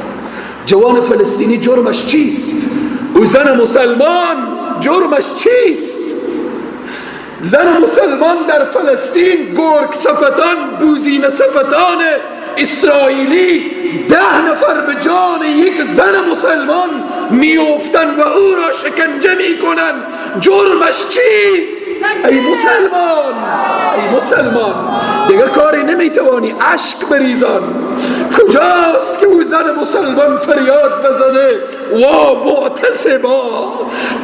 جوان فلسطینی جرمش چیست؟ او زن مسلمان جرمش چیست؟ زن مسلمان در فلسطین گرگ صفتان، بوزینه صفتان اسرائیلی 10 نفر به جان یک زن مسلمان میافتن و او را شکنجه میکنن. جرمش چیست؟ ای مسلمان، ای مسلمان، دیگه کاری نمیتوانی، اشک بریزان. کجاست که او زن مسلمان فریاد بزنه وا معتصبا؟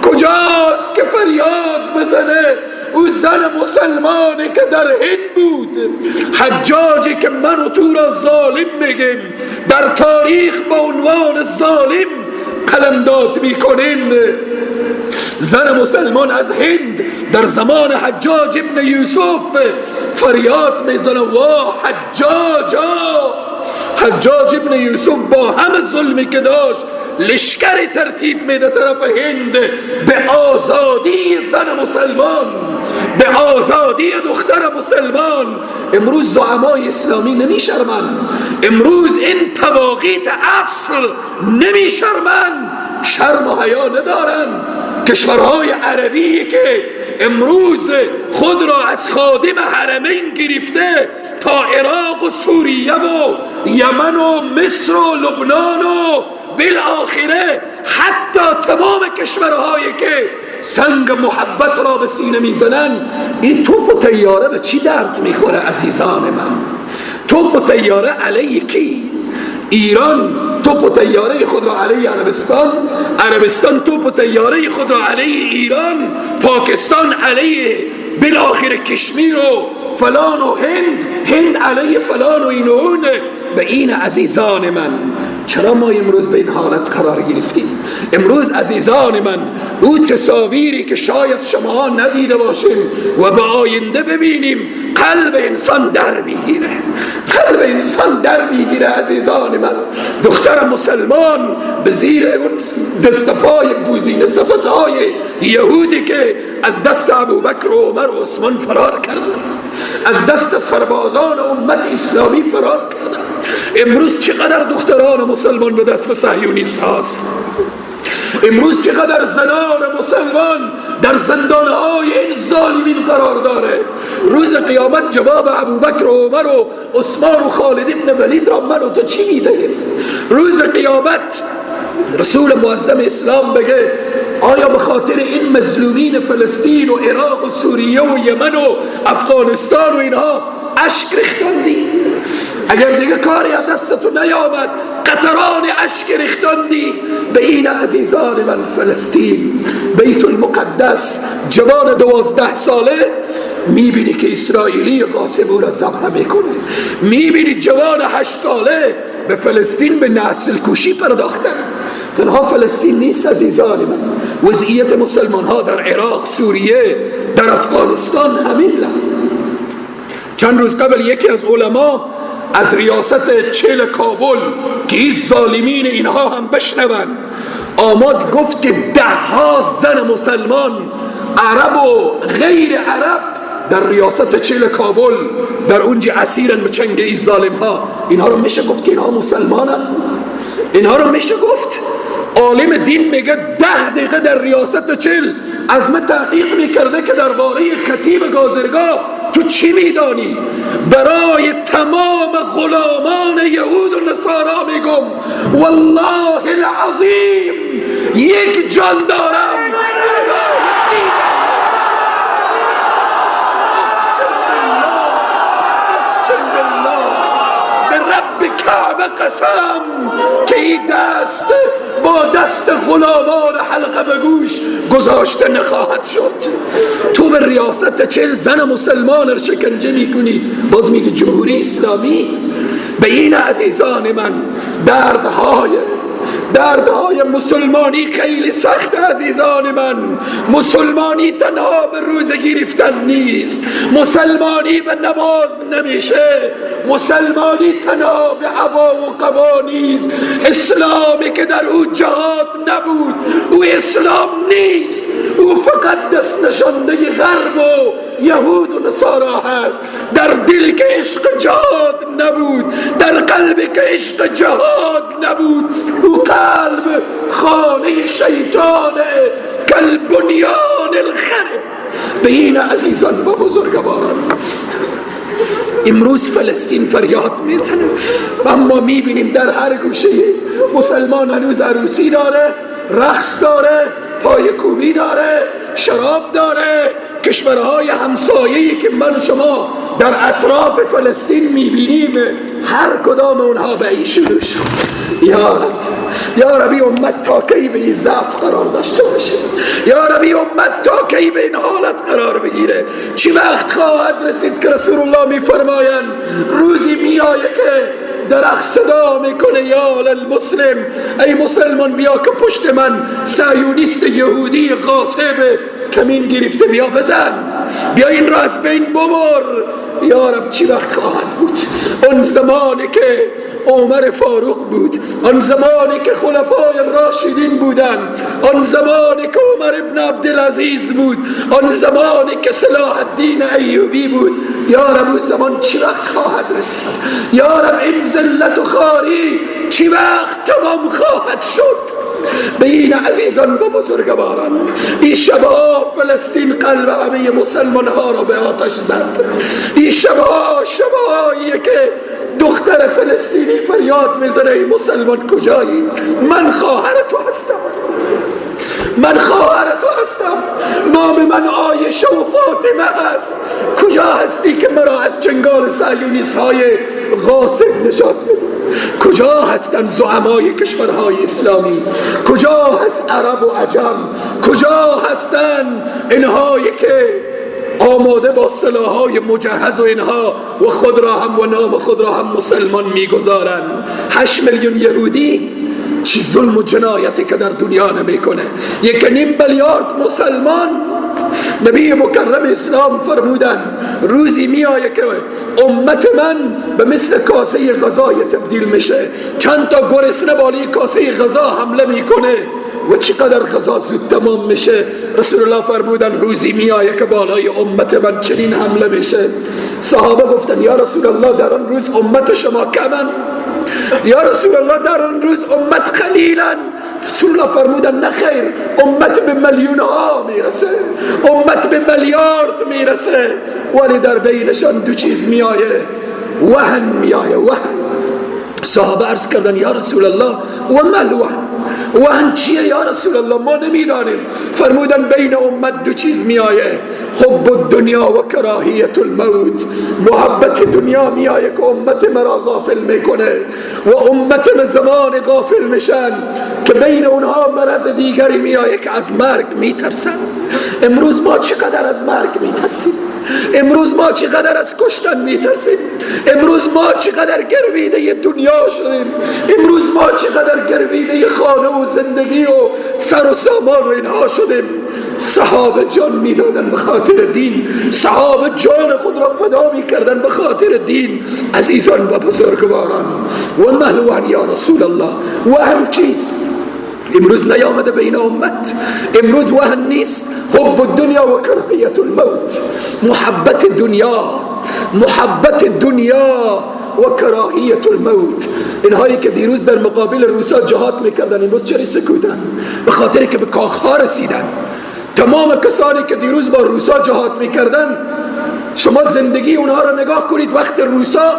کجاست که فریاد بزنه او زن مسلمانی که در هند بود، حجاجی که من و تو را ظالم میگیم، در تاریخ به عنوان ظالم قلمداد میکنیم. زن مسلمان از هند در زمان حجاج ابن یوسف فریاد میزنه وا حجاجا. حجاج ابن یوسف با همه ظلمی که داشت لشکر ترتیب میده طرف هند به آزادی زن مسلمان، به آزادی دختر مسلمان. امروز زعمای اسلامی نمیشرمن، امروز این تواقیت اصل نمیشرمن، شرم و حیا ندارن. کشورهای عربی که امروز خود را از خادم حرمین گرفته تا عراق و سوریه و یمن و مصر و لبنان و بالآخره حتی تمام کشورهایی که سنگ محبت را به سینه میزنن، این توپ و طیاره به چی درد میخوره عزیزان من؟ توپ و طیاره علیه کی؟ ایران توپ و طیاره خود را علیه عربستان، عربستان توپ و طیاره خود را علیه ایران، پاکستان علیه بالاخره کشمیر و فلان و هند علیه فلان و این و اونه. به این عزیزان من، چرا ما امروز به این حالت قرار گرفتیم؟ امروز عزیزان من، او تصاویری که شاید شما ندیده باشیم و به آینده ببینیم، قلب انسان در میگیره، قلب انسان در میگیره. عزیزان من، دختر مسلمان به زیر اون دست پای بوزینه صفتهای یهودی که از دست ابوبکر و عمر و عثمان فرار کردن، از دست سربازان امت اسلامی فرار کردن. امروز چقدر دختران مسلمان به دست صهیونیست هاست، امروز چقدر زنان مسلمان در زندانهای این ظالمین قرار داره. روز قیامت جواب ابوبکر و عمر و عثمان و خالد ابن ولید را من و تو چی میدهیم؟ روز قیامت رسول معظم اسلام بگه آیا به خاطر این مظلومین فلسطین و عراق و سوریه و یمن و افغانستان و اینها اشک ریختندی؟ اگر دیگه کاری از دست تو نیامد، قطران اشک ریختندی. به این عزیزان من، فلسطین، بیت المقدس، جوان 12 ساله میبینی که اسرائیلی غاصب او را ذبح میکنه، میبینی جوان 8 ساله به فلسطین به نسل کشی پرداختن. تنها فلسطین نیست عزیزان من، وضعیت مسلمان ها در عراق، سوریه، در افغانستان همین لحظه. چند روز قبل یکی از علما از ریاست 40 کابل که این ظالمین اینها هم بشنون آمد گفت که 10 ها زن مسلمان عرب و غیر عرب در ریاست 40 کابل در اونجا اسیرن به چنگ این ظالم ها. اینها رو میشه گفت که اینها مسلمانن؟ اینها رو میشه گفت؟ عالم دین میگه 10 دقیقه در ریاست 40 از من تحقیق میکرده که درباره خطیب گازرگاه تو چی میدانی؟ برای تمام غلامان یهود و نصارا میگم والله العظیم یک جان دارم، خدای دیدم. اقسم بالله، اقسم بالله، به رب کعبه قسم که این دست با دست غلامان حلقه به گوش گذاشته نخواهد شد. تو به ریاست 40 زن مسلمان رو شکنجه میکنی، باز میگه جمهوری اسلامی. به این عزیزان من، دردهای مسلمانی خیلی سخت عزیزان من. مسلمانی تنها به روزه گرفتن نیست، مسلمانی به نماز نمیشه، مسلمانی تنها به عبا و قبا نیست. اسلامی که در او جهاد نبود او اسلام نیست، او فقط دست نشانده غرب و یهود و نصارا هست. در دلی که عشق جهاد نبود، در قلبی که عشق جهاد نبود، او قلب خانه شیطانه کالبنیان الخرب. به این عزیزان و بزرگواران، امروز فلسطین فریاد میزنه، اما میبینیم در هر گوشه مسلمان هنوز عروسی داره، رقص داره، پای کوبی داره، شراب داره. کشورهای همسایه‌ای که من و شما در اطراف فلسطین میبینیم هر کدام اونها به این شروع شد. یا رب، یا ربی امت تا کی به این ضعف قرار داشته باشه؟ یا ربی امت تا کی به این حالت قرار بگیره؟ چی وقت خواهد رسید که رسول الله میفرمایند روزی میآید که درخت صدا میکنه یا للمسلم، ای مسلمان بیا که پشت من صهیونیست یهودی غاصب کمین گرفته، بیا بزن، بیا این را از بین ببر. یا رب چی وقت خواهد بود؟ آن زمانی که عمر فاروق بود، آن زمانی که خلفای راشدین بودند، آن زمانی که عمر ابن عبدالعزیز بود، آن زمانی که صلاح الدین ایوبی بود. یا رب اون زمان چی وقت خواهد رسید؟ یا رب این ذلت و خواری چی وقت تمام خواهد شد؟ به این عزیزان و بزرگواران، این شبها فلسطین قلب همه مسلمان ها را به آتش زد. این شبها شبهایی که دختر فلسطینی فریاد میزنه ای مسلمان کجایی؟ من خواهر تو هستم، من خواهر تو هستم، نام من عایشه و فاطمه هست، کجا هستی که مرا از چنگال صهیونیست های غاصب نجات بدی؟ کجا هستند زعمای کشورهای اسلامی؟ کجا هست عرب و عجم؟ کجا هستند اینهایی که آماده با سلاح‌های مجهز و اینها، و خود را هم و نام خود را هم مسلمان میگذارن. 8 میلیون یهودی چی ظلم و جنایتی که در دنیا نمیکنه. 1.5 میلیارد مسلمان. نبی مکرم اسلام فرمودن روزی میآیه که امت من به مثل کاسه غذای تبدیل میشه، چند تا گرسنه بالای کاسه غذا حمله میکنه و چقدر غذا زود تمام میشه. رسول الله فرمودن روزی میآیه که بالای امت من چنین حمله میشه. صحابه گفتن یا رسول الله در آن روز امت شما کمن، یا رسول الله در آن روز امت قلیلن. رسول الله فرمودن نه خیر، امت به میلیون ها میرسه، امت به میلیارد میرسه، ولی در بینشان دو چیز میآیه، وهن میآیه، وهن. صحابه عرض کردن یا رسول الله و ما الوهن، وهن چیه یا رسول الله، ما نمیدانیم. فرمودن بین امت دو چیز میآیه، حب الدنیا و کراهیت الموت. محبت دنیا میآیه که امت مرا غافل میکنه و امت من زمان غافل میشن که بین اونها مرض دیگری میآیه که از مرگ میترسن. امروز ما چقدر از مرگ میترسیم، امروز ما چقدر از کشتن میترسیم، امروز ما چقدر گرویده دنیا شدیم، امروز ما چقدر گرویده خانه و زندگی و سر و سامان و اینها شدیم. صحابه جان میدادن به خاطر دین، صحابه جان خود را فدا میکردن به خاطر دین. عزیزان و بزرگواران، و مهلوان یا رسول الله، و هم چیز امروز نیامده بین امت، امروز وهن نیست. حب الدنیا و کراهیت الموت، محبت دنیا، محبت دنیا و کراهیت الموت. اینهایی که دیروز در مقابل روسا جهاد میکردن امروز چرا سکوتن؟ به خاطر که به کاخها رسیدن. تمام کسانی که دیروز با روسا جهاد میکردن، شما زندگی اونها را نگاه کنید، وقت روسا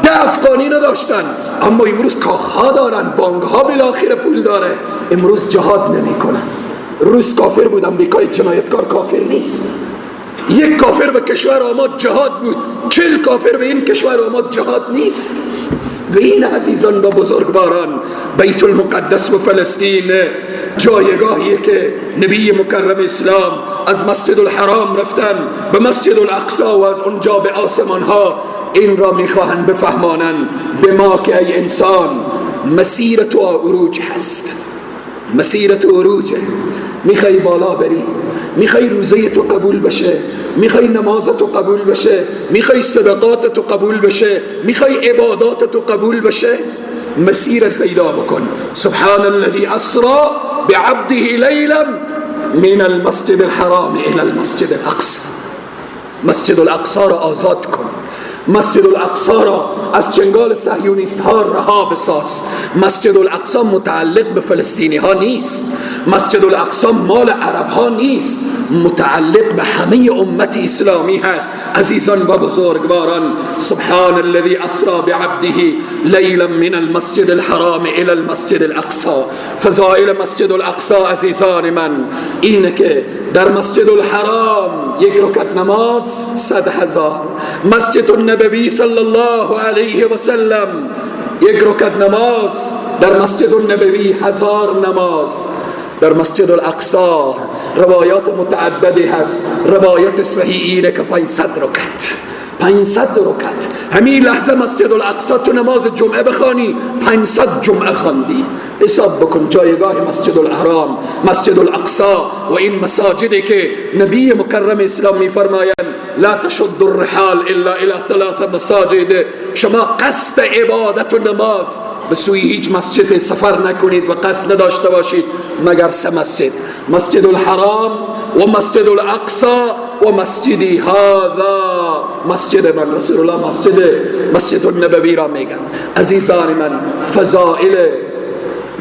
10 افغانی نداشتن، اما امروز کاخها دارن، بانکها بالاخره پول داره، امروز جهاد نمیکنن. روس کافر بود، امریکای جنایتکار کافر نیست. یک کافر به کشور آمد جهاد بود، 40 کافر به این کشور آمد جهاد نیست. به این عزیزان و بزرگواران، بیت المقدس و فلسطین جایگاهیه که نبی مکرم اسلام از مسجد الحرام رفتن به مسجد الاقصا و از اونجا به آسمان ها. این را میخواهند بفهمانند به ما که ای انسان، مسیر تو عروج هست، مسیر تو عروجه. میخوای بالا بری، میخوای روزه تو قبول بشه، میخوای نماز تو قبول بشه، میخوای صدقات تو قبول بشه، میخوای عبادات تو قبول بشه، مسیر پیدا بکن. سبحان الذي اسرا بعبده لیلا من المسجد الحرام الى المسجد الاقصى. مسجد الاقصى را آزاد کن، مسجد الاقصی را از چنگال صهیونیست ها رها بساز. مسجد الاقصی متعلق به فلسطینی ها نیست، مسجد الاقصی مال عرب ها نیست، متعلق به همه امت اسلامی هست. عزیزان و بزرگواران، سبحان الذي اسرا بعبده لیلا من المسجد الحرام الى المسجد الاقصی. فضائل مسجد الاقصی عزیزان من اینه که در مسجد الحرام یک رکعت نماز 100,000، مسجد النبوی صلی الله علیه و سلم یک رکعت نماز در مسجد النبوی 1000 نماز، در مسجد الاقصی روایات متعددی هست، روایت صحیح اینه که 500 رکعت، 500 رکعت. همین لحظه مسجد الاقصی تو نماز جمعه بخوانی 500 جمعه خواندی. حساب بکن جایگاه مسجد الحرام، مسجد الاقصی و این مساجدی که نبی مکرم اسلام میفرمایند لا تشد الرحال الا الى ثلاث مساجد. شما قصد عبادت و نماز به سوی هیچ مسجد سفر نکنید و قصد نداشته باشید مگر سه مسجد: مسجد الحرام و مسجد الاقصی و مسجدی هذا، مسجد من رسول الله، مسجد النبوی را میگم. عزیزان من، فضائل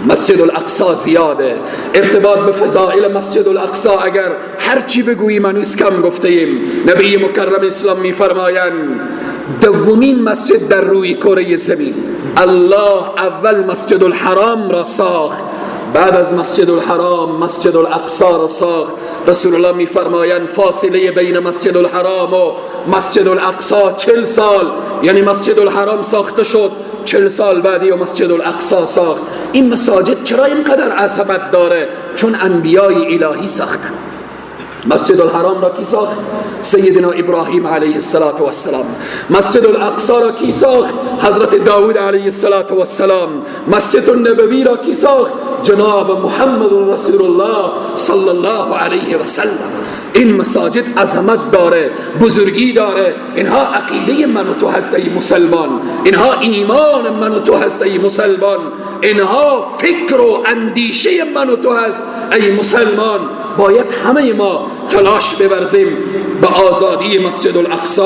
مسجد الاقصی زیاده. ارتباط به فضائل مسجد الاقصی اگر هرچی بگوییم هنوز کم گفته ایم. نبی مکرم اسلام میفرمایند دومین مسجد در روی کره زمین، الله اول مسجد الحرام را ساخت، بعد از مسجد الحرام مسجد الاقصی را ساخت. رسول الله میفرمایند فاصله بین مسجد الحرام و مسجد الاقصی 40 سال، یعنی مسجد الحرام ساخته شد 40 سال بعدی و مسجد الاقصی ساخت. این مساجد چرا اینقدر عظمت داره؟ چون انبیای الهی ساختند. مسجد الحرام را کی ساخت؟ سیدنا ابراهیم علیه السلام. مسجد الاقصی را کی ساخت؟ حضرت داود علیه السلام. مسجد النبوی را کی ساخت؟ جناب محمد رسول الله صلی الله علیه و سلم. این مساجد عظمت داره، بزرگی داره. اینها عقیده من و تو هست ای مسلمان، اینها ایمان من و تو هست ای مسلمان، اینها فکر و اندیشه من و تو هست ای مسلمان. باید همه ما تلاش بورزیم به آزادی مسجد الاقصی،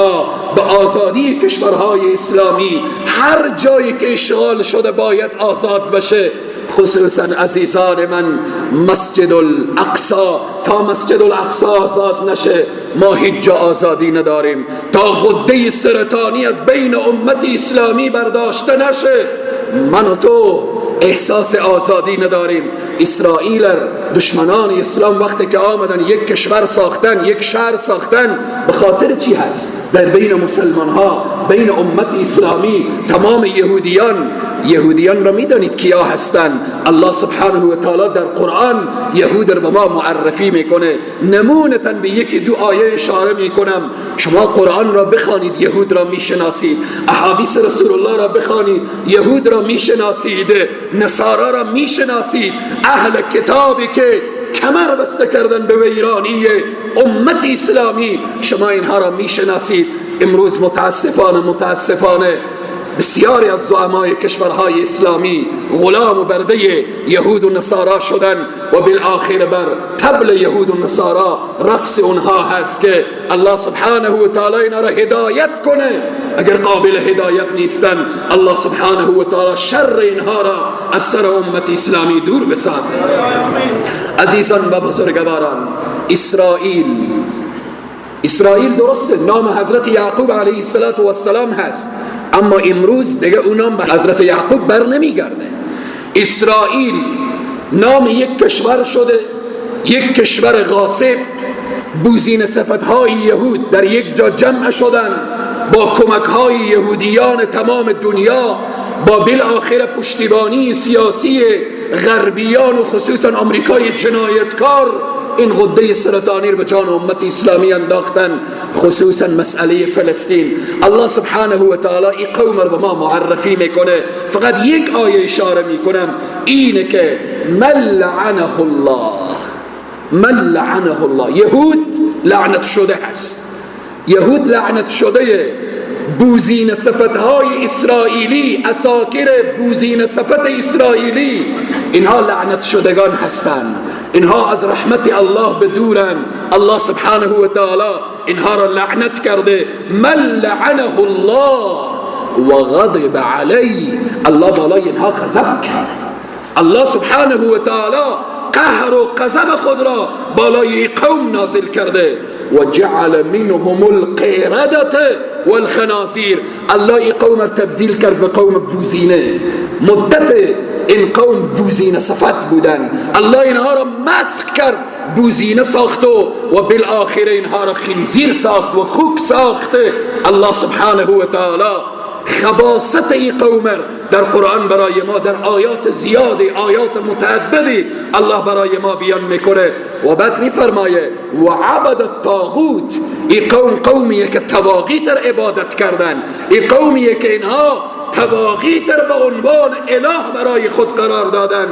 به آزادی کشورهای اسلامی. هر جایی که اشغال شده باید آزاد بشه، خصوصا عزیزان من مسجد الاقصی. تا مسجد الاقصی آزاد نشه ما هیچ جا آزادی نداریم. تا غده سرطانی از بین امت اسلامی برداشته نشه من و تو احساس آزادی نداریم. اسرائیل، دشمنان اسلام وقتی که آمدن یک کشور ساختن، یک شهر ساختن، به خاطر چی هست؟ در بین مسلمان ها، بین امت اسلامی، تمام یهودیان. یهودیان را میدانید کیا هستند؟ الله سبحانه و تعالی در قرآن یهود را به ما معرفی میکنه. نمونتا به یکی دو آیه اشاره میکنم. شما قرآن را بخوانید یهود را میشناسید، احادیث رسول الله را بخوانید یهود را میشناسید، نصارا را میشناسید، اهل کتابی که کمر بسته کردن به ویرانی امت اسلامی، شما اینها را میشناسید. امروز متاسفانه بسیاری از زعمای کشورهای اسلامی غلام و برده یهود و نصارا شدن و بالآخر بر طبل یهود و نصارا رقص اونها هست که الله سبحانه و تعالی اینا را هدایت کنه. اگر قابل هدایت نیستن، الله سبحانه و تعالی شر اینها را از سر امت اسلامی دور بسازه. عزیزان و بزرگواران، اسرائیل درسته نام حضرت یعقوب علیه السلام هست، اما امروز دیگه اون نام به حضرت یعقوب بر نمیگرده. اسرائیل نام یک کشور شده، یک کشور غاصب. بوزین صفتهای یهود در یک جا جمع شدن با کمکهای یهودیان تمام دنیا، با بالآخره پشتیبانی سیاسی غربیان و خصوصا آمریکای جنایتکار، این غده سرطانی رو به جان امت اسلامی انداختن، خصوصا مسئله فلسطین. الله سبحانه و تعالی این قوم رو به ما معرفی میکنه. فقط یک آیه اشاره میکنم، اینه که من لعنه الله، من لعنه الله. یهود لعنت شده هست، یهود لعنت شده. بوزین صفتهای اسرائیلی، اساکر بوزین صفت اسرائیلی، اینها لعنت شدگان هستند. اینها از رحمت الله بدورن. الله سبحانه و تعالی اینها را لعنت کرده. من لعنه الله و غضب علیه، الله بالای اینها غضب کرده. الله سبحانه و تعالی قهر و غضب خود را بالای قوم نازل کرده. و جعل منهم القردة والخنازیر، الله این قوم را تبدیل کرد به قوم بوزینه. مدت این قوم بوزینه صفت بودن، الله اینها را مسخ کرد، بوزینه ساخت و بالآخره اینها را خنزیر ساخت و خوک ساخت. الله سبحانه و تعالی خباست این قوم در قرآن برای ما در آیات زیادی، آیات متعددی الله برای ما بیان میکنه. و بعد میفرمایه و عبد الطاغوت. این قوم قومیه که طواغیت را عبادت کردن، این قومیه که اینها طواغیت را به عنوان اله برای خود قرار دادن.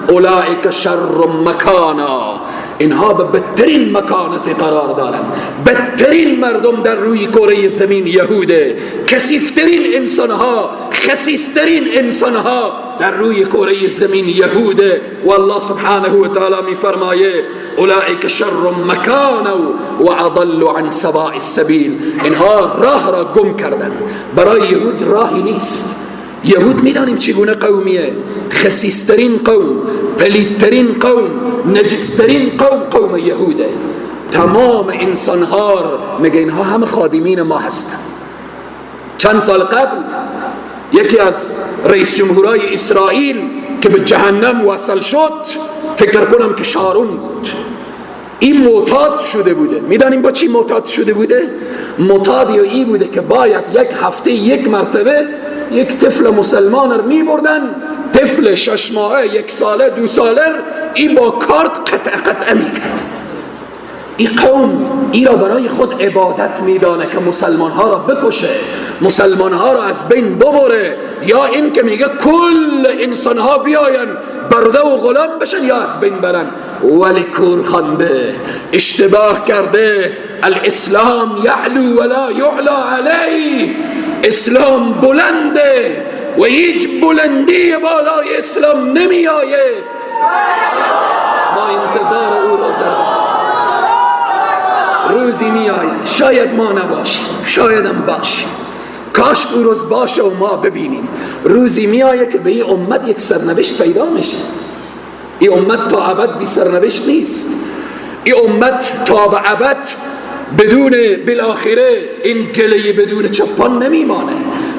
اولئک شر مکانا، اینها به بدترین مکانت قرار دارن. بدترین مردم در روی کره زمین یهوده، کثیفترین انسانها، خسیسترین انسانها در روی کره زمین یهوده. و الله سبحانه و تعالی میفرمایه اولئک شر مکانا و اضل عن سواء السبیل. اینها راه را گم کردن. برای یهود راهی نیست. یهود میدانیم چگونه قومیه، خسیسترین قوم، پلیدترین قوم، نجسترین قوم، قوم یهوده. تمام انسانها میگه اینها همه خادمین ما هستن. چند سال قبل یکی از رئیس جمهورای اسرائیل که به جهنم وصل شد، فکر کنم که شارون بود، این معتاد شده بوده. میدانیم با چی معتاد شده بوده؟ معتادی ای بوده که باید یک هفته یک مرتبه یک طفل مسلمان رو می بردن، طفل 6 ماهه، 1 ساله، 2 ساله، این با کارت قطعه قطعه می کرد. این قوم ای را برای خود عبادت میدانه که مسلمان ها را بکشه، مسلمان ها را از بین ببره، یا این که میگه کل انسان ها بیاین برده و غلام بشن یا از بین برن. ولی کور خوانده، اشتباه کرده. الاسلام یعلو ولا یعلا علیه، اسلام بلنده و هیچ بلندی بالای اسلام نمیآیه. ما انتظار او را زدیم، روزی میآید، شاید ما نباشیم، شایدم باشیم، کاش او روز باشه و ما ببینیم. روزی میآید که به این امت یک سرنوشت پیدا میشه. این امت تا ابد بی سرنوشت نیست. این امت تا به ابد بدون بالاخره این گله بدون چپان نمیمانه.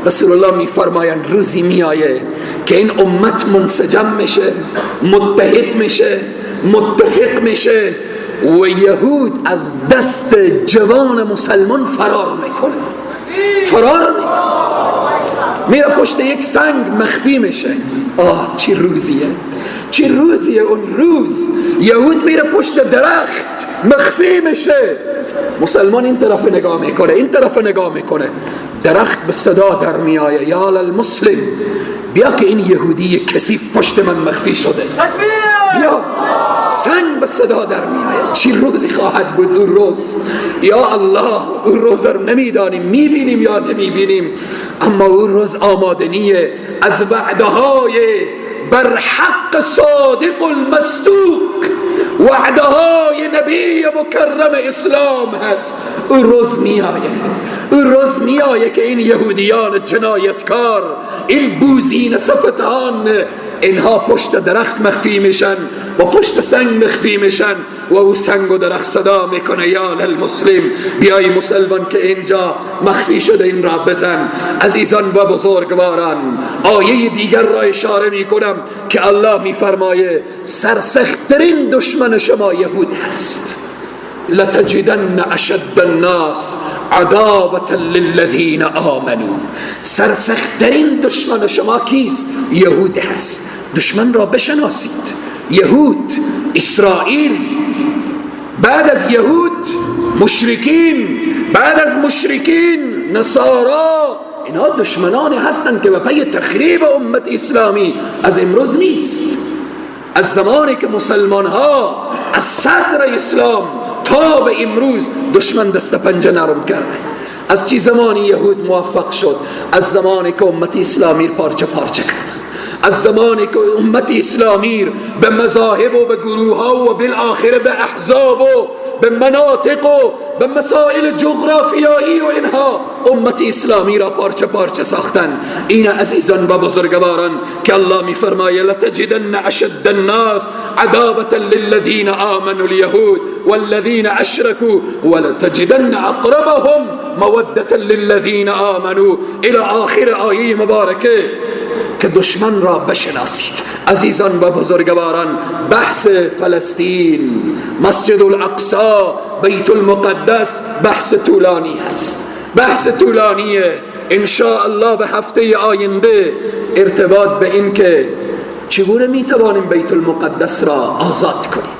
رسول الله میفرمایند روزی میآید که این امت منسجم میشه، متحد میشه، متفق میشه و یهود از دست جوان مسلمان فرار میکنه، فرار میکنه، میره پشت یک سنگ مخفی میشه. آه چی روزیه، چی روزیه اون روز. یهود میره پشت درخت مخفی میشه، مسلمان این طرف نگاه میکنه، این طرف نگاه میکنه، درخت به صدا در میآید یا للمسلم، بیا که این یهودی کثیف پشت من مخفی شده، بیا. سنگ به صدا در میآید. چی روزی خواهد بود اون روز. یا الله، اون روز رو نمیدانیم میبینیم یا نمیبینیم، اما اون روز آمادنیه از وعده های بر حق صادق المصدوق، وعده های نبی مکرم اسلام هست. اون روز میآید، اون روز میآید که این یهودیان جنایتکار، این بوزین صفتان، اینها پشت درخت مخفی میشن و پشت سنگ مخفی میشن و او سنگ و درخت صدا میکنه یا للمسلم، بیای مسلمان که اینجا مخفی شده این را بزن. عزیزان و بزرگواران، آیه دیگر را اشاره میکنم که الله میفرمایه سرسختترین دشمن شما یهود هست. لتجدن اشد الناس عداوة للذین آمنوا. سرسختترین دشمن شما کیست؟ یهود هست. دشمن را بشناسید. یهود، اسرائیل، بعد از یهود مشرکین، بعد از مشرکین نصارا، اینها دشمنانی هستند که به پی تخریب امت اسلامی از امروز نیست. از زمانی که مسلمان ها از صدر اسلام تا به امروز دشمن دست پنجه نرم کرده. از چی زمانی یهود موفق شد؟ از زمانی که امت اسلامی پارچه پارچه کرد، از زمانی که امت اسلامی به مذاهب و به گروه ها و بالآخره به احزاب و به مناطق و به مسائل جغرافیایی و اینها امت اسلامی را پارچه پارچه ساختن. این عزیزان و بزرگواران که الله میفرماید لتجدن اشد الناس عداوة للذین آمنوا اليهود والذین اشركوا ولتجدن اقربهم مودة للذین آمنوا الى آخر آیه مبارکه که دشمن را بشناسید. عزیزان و بزرگواران، بحث فلسطین، مسجد الاقصی، بیت المقدس بحث طولانی هست، بحث طولانیه. ان شاء الله به هفته آینده ارتباط به این که چگونه میتوانیم بیت المقدس را آزاد کنیم،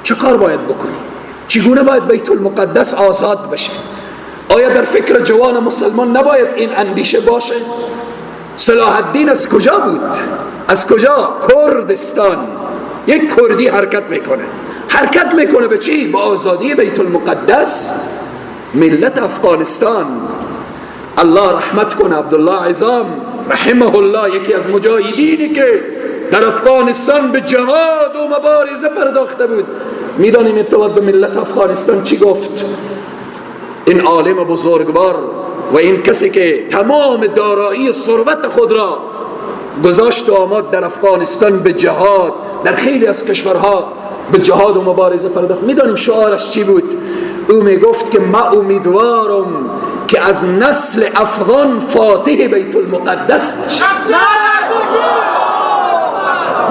چه کار باید بکنیم، چگونه باید بیت المقدس آزاد بشه. آیا در فکر جوان مسلمان نباید این اندیشه باشه؟ صلاح الدین از کجا بود؟ از کجا؟ کردستان. یک کردی حرکت میکنه، حرکت میکنه به چی؟ به آزادی بیت المقدس، ملت افغانستان. الله رحمت کنه عبدالله عزام رحمه الله، یکی از مجاهدینی که در افغانستان به جهاد و مبارزه پرداخته بود. میدانیم ارتباط به ملت افغانستان چی گفت؟ این عالم بزرگوار و این کسی که تمام دارایی ثروت خود را گذاشت و آمد در افغانستان به جهاد، در خیلی از کشورها به جهاد و مبارزه پرداخت. میدانیم شعارش چی بود؟ او میگفت که ما امیدوارم که از نسل افغان فاتح بیت المقدس بشه.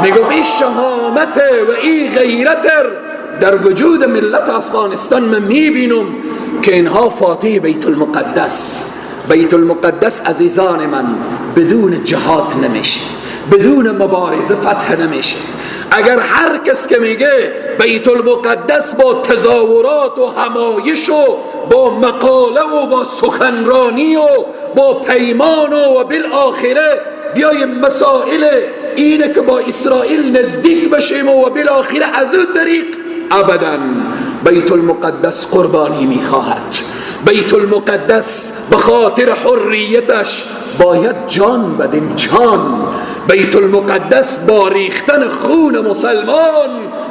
میگفت این شهامت و این غیرت در وجود ملت افغانستان من میبینم که اینها فاتح بیت المقدس. بیت المقدس عزیزان من بدون جهاد نمیشه، بدون مبارزه فتح نمیشه. اگر هر کس که میگه بیت المقدس با تظاهرات و همایش و با مقاله و با سخنرانی و با پیمان و بالآخره بیای مسائل اینه که با اسرائیل نزدیک بشیم و بالآخره از اون طریق، ابدا. بیت المقدس قربانی میخواهد. بیت المقدس به خاطر حریتش باید جان بدیم، جان. بیت المقدس با ریختن خون مسلمان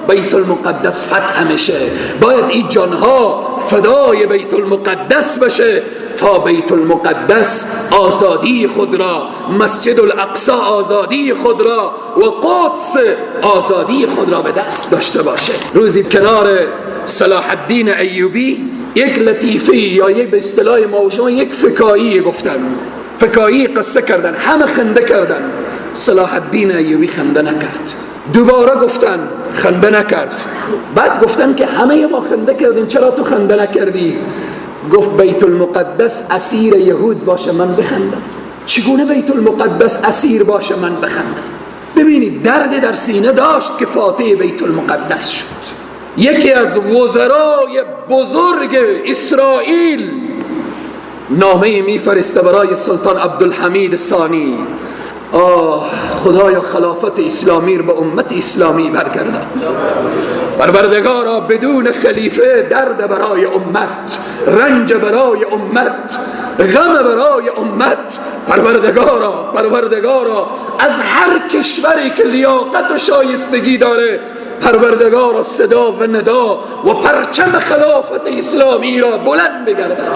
بیت المقدس فتح میشه. باید این جانها فدای بیت المقدس بشه تا بیت المقدس آزادی خود را، مسجد الاقصی آزادی خود را و قدس آزادی خود را به دست داشته باشه. روزی کنار صلاح الدین ایوبی یک لطیفه یا یک به اصطلاح ما و شما یک فکایی گفتن، فکایی قصه کردن، همه خنده کردن. صلاح الدین ایوبی خنده نکرد. دوباره گفتن، خنده نکرد. بعد گفتن که همه ما خنده کردیم، چرا تو خنده نکردی؟ گفت بیت المقدس اسیر یهود باشه من بخندم. چگونه بیت المقدس اسیر باشه من بخندم؟ ببینید درد در سینه داشت که فاتح بیت المقدس شد. یکی از وزرای بزرگ اسرائیل نامه میفرسته برای سلطان عبدالحمید ثانی. آه خدایا خلافت اسلامی رو به امت اسلامی برگردان. پروردگارا بدون خلیفه درد برای امت، رنج برای امت، غم برای امت. پروردگارا، پروردگارا از هر کشوری که لیاقت و شایستگی داره، پروردگارا صدا و ندا و پرچم خلافت اسلامی را بلند بگردان.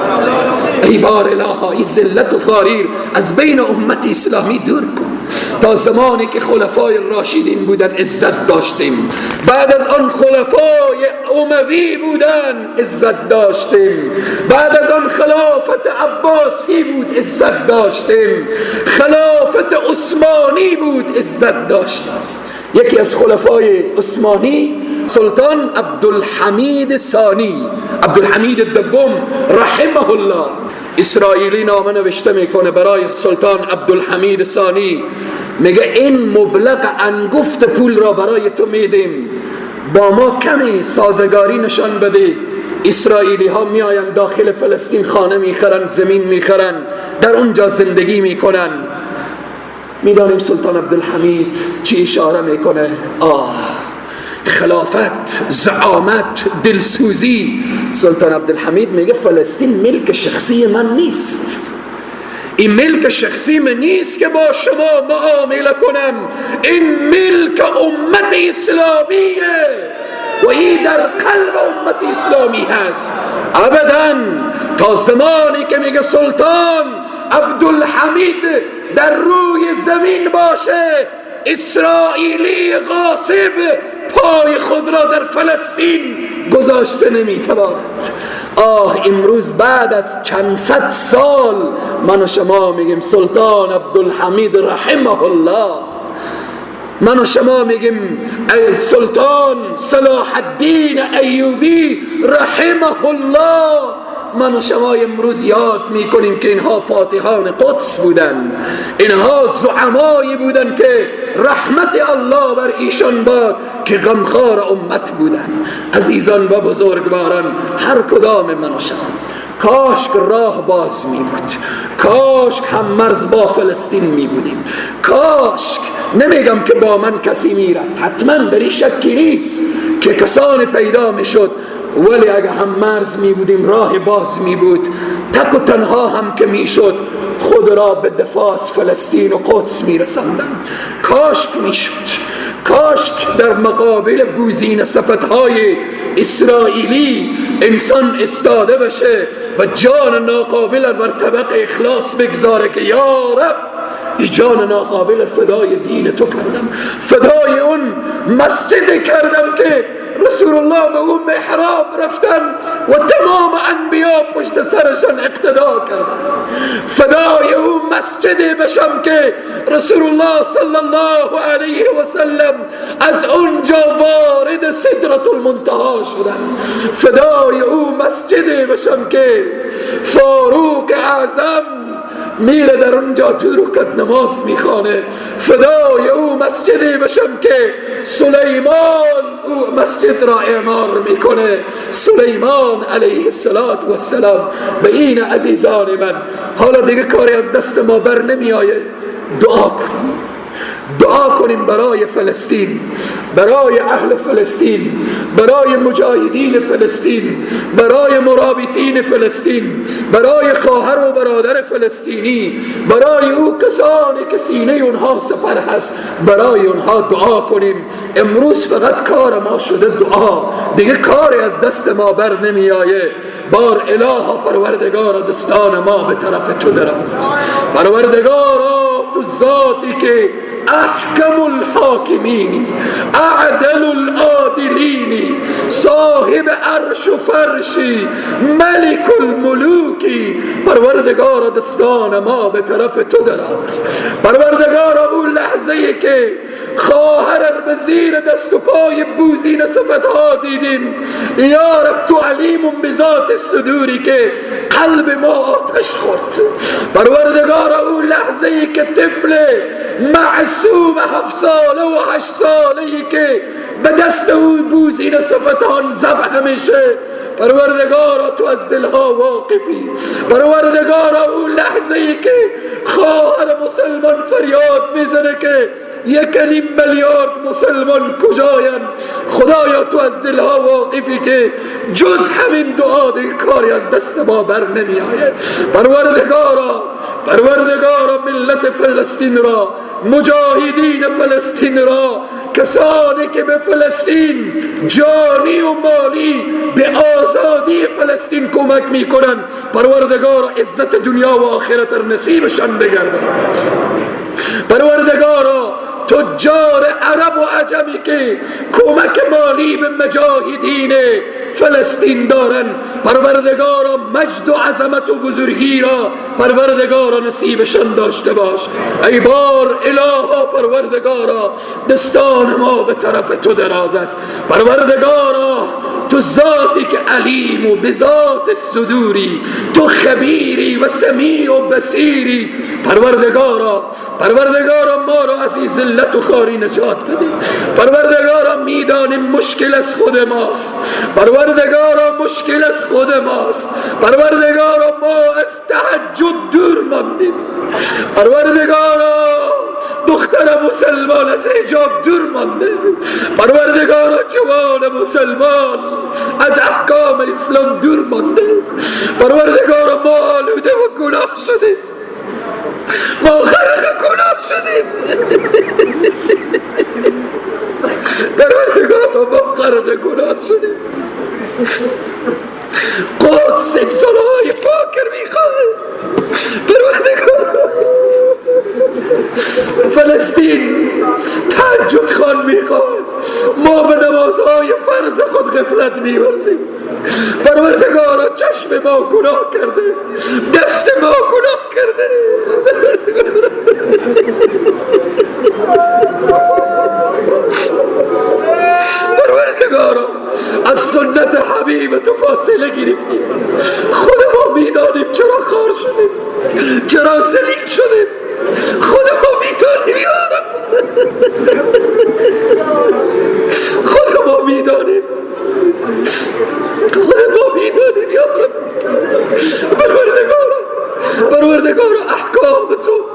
ای بار الها این ذلت و خواری از بین امت اسلامی دور کن. تا زمانی که خلفای راشدین بودن عزت داشتیم، بعد از آن خلفای اموی بودن عزت داشتیم، بعد از آن خلافت عباسی بود عزت داشتیم، خلافت عثمانی بود عزت داشتیم. یکی از خلفای عثمانی سلطان عبدالحمید ثانی، عبدالحمید دوم رحمه الله، اسرائیلی نامه نوشته میکنه برای سلطان عبدالحمید ثانی، میگه این مبلغ انگفت پول را برای تو میدیم، با ما کمی سازگاری نشان بده. اسرائیلی ها میآیند داخل فلسطین، خانه میخرن، زمین میخرن، در اونجا زندگی میکنن. میدانیم سلطان عبدالحمید چی اشاره میکنه؟ آه خلافت، زعامت، دلسوزی. سلطان عبدالحمید میگه فلسطین ملک شخصی من نیست، این ملک شخصی من نیست که با شما معامله کنم، این ملک امت اسلامیه و این در قلب امت اسلامی هست. ابدا تا زمانی که میگه سلطان عبدالحمید در روی زمین باشه، اسرائیلی غاصب پای خود را در فلسطین گذاشته نمیتواند. آه امروز بعد از چند صد سال من و شما میگیم سلطان عبدالحمید رحمه الله، من و شما میگیم سلطان صلاح الدین ایوبی رحمه الله. من و شما امروز یاد میکنیم که اینها فاتحان قدس بودن، اینها زعمایی بودن که رحمت الله بر ایشان باد که غمخوار امت بودن. عزیزان و بزرگواران، هر کدام من و شما کاش راه باز می بود، کاش هم مرز با فلسطین می بودیم، کاش، نمیگم که با من کسی می رفت، حتما بری شکی نیست که کسان پیدا می شد، ولی اگه هم مرز می بودیم راه باز می بود، تک و تنها هم که می شد خود را به دفاع از فلسطین و قدس می رسندم. کاش می شد، کاش در مقابل بوزین صفتهای اسرائیلی انسان استاده بشه و جان ناقابل بر طبق اخلاص بگذاره که یا رب جان ناقابل فدای دین تو کردم، فدای اون مسجد کردم که رسول الله به اون محراب رفتن و تمام انبیا پشت سرشان اقتدا کردن، فدای اون مسجد بشم که رسول الله صلی الله علیه و سلم از اونجا وارد سدرة المنتها شدن، فدای اون مسجد بشم که فاروق اعظم میره در اونجا تو رکعت نماز میخوانه. فدای او مسجدی بشم که سلیمان او مسجد را اعمار میکنه، سلیمان علیه السلام. به این عزیزان من، حالا دیگه کاری از دست ما بر نمیآید. دعا کنیم، دعا کنیم برای فلسطین، برای اهل فلسطین، برای مجاهدین فلسطین، برای مرابطین فلسطین، برای خواهر و برادر فلسطینی، برای او کسانی که سینه اونها سپر هست، برای اونها دعا کنیم. امروز فقط کار ما شده دعا، دیگه کاری از دست ما بر نمی آیه. بار الها پروردگار، دستان ما به طرف تو دراز است. پروردگارا تو ذاتی که احکم الحاکمینی، اعدل العادلینی، صاحب عرش و فرشی، ملک الملوکی، پروردگار دستان ما به طرف تو دراز است. پروردگار او لحظه که خواهر به زیر دست و پای بوزین صفتها دیدیم، یا رب تو علیم به ذات صدوری که قلب ما آتش خورد. پروردگار او لحظه که طفل معصوم 7 ساله و 8 ساله که به دست او بوزین صفتان ذبح میشه، پروردگارا تو از دلها واقفی. پروردگارا او لحظه ای که خواهر مسلمان فریاد میزنه که 1.5 میلیارد مسلمان کجاین، خدایا تو از دلها واقفی که جز همین دعا دیگه کاری از دست ما بر نمی آید. پروردگارا، پروردگارا ملت فلسطین را، مجاهدین فلسطین را، کسانی که به فلسطین جانی و مالی به آزادی فلسطین کمک میکنن، پروردگارا عزت دنیا و آخرت نصیبشان بگردان. پروردگارا تجار عرب و عجمی که کمک مالی به مجاهدین فلسطین دارن، پروردگارا مجد و عظمت و بزرگی را پروردگارا نصیبشان داشته باش. ای بار الها پروردگارا دستان ما به طرف تو دراز است. پروردگارا تو ذاتی که علیم و به ذات صدوری، تو خبیری و سمیع و بصیری، پروردگارا، پروردگارا ما را از این ذلت و خواری نجات بده. پروردگارا میدانیم مشکل از خود ماست، پروردگارا مشکل از خود ماست. پروردگارا ما از تهجد دور ماندیم، پروردگارا دختر مسلمان از حجاب دور مانده، پروردگارا جوان مسلمان از احکام اسلام دور مانده. پروردگارا ما آلوده و گناه شدیم، ما غرق گناه شدیم. پروردگارا ما غرق گناه شدیم. قدس انسانهای پاک میخواه. پروردگارا فلسطین تهجد خوان میخواه. ما به نمازهای فرض خود غفلت میورزیم. پروردگارا چشم ما گناه کرده، دست ما گناه کرده. پروردگارا از سنت حبیب تو فاصله گرفتیم. خود ما میدانیم چرا خار شدیم، چرا ذلیل شدیم. خود ما میدانیم یا رب، خود ما میدانیم، خود ما میدانیم یا رب. پروردگارا، پروردگارا احکام تو،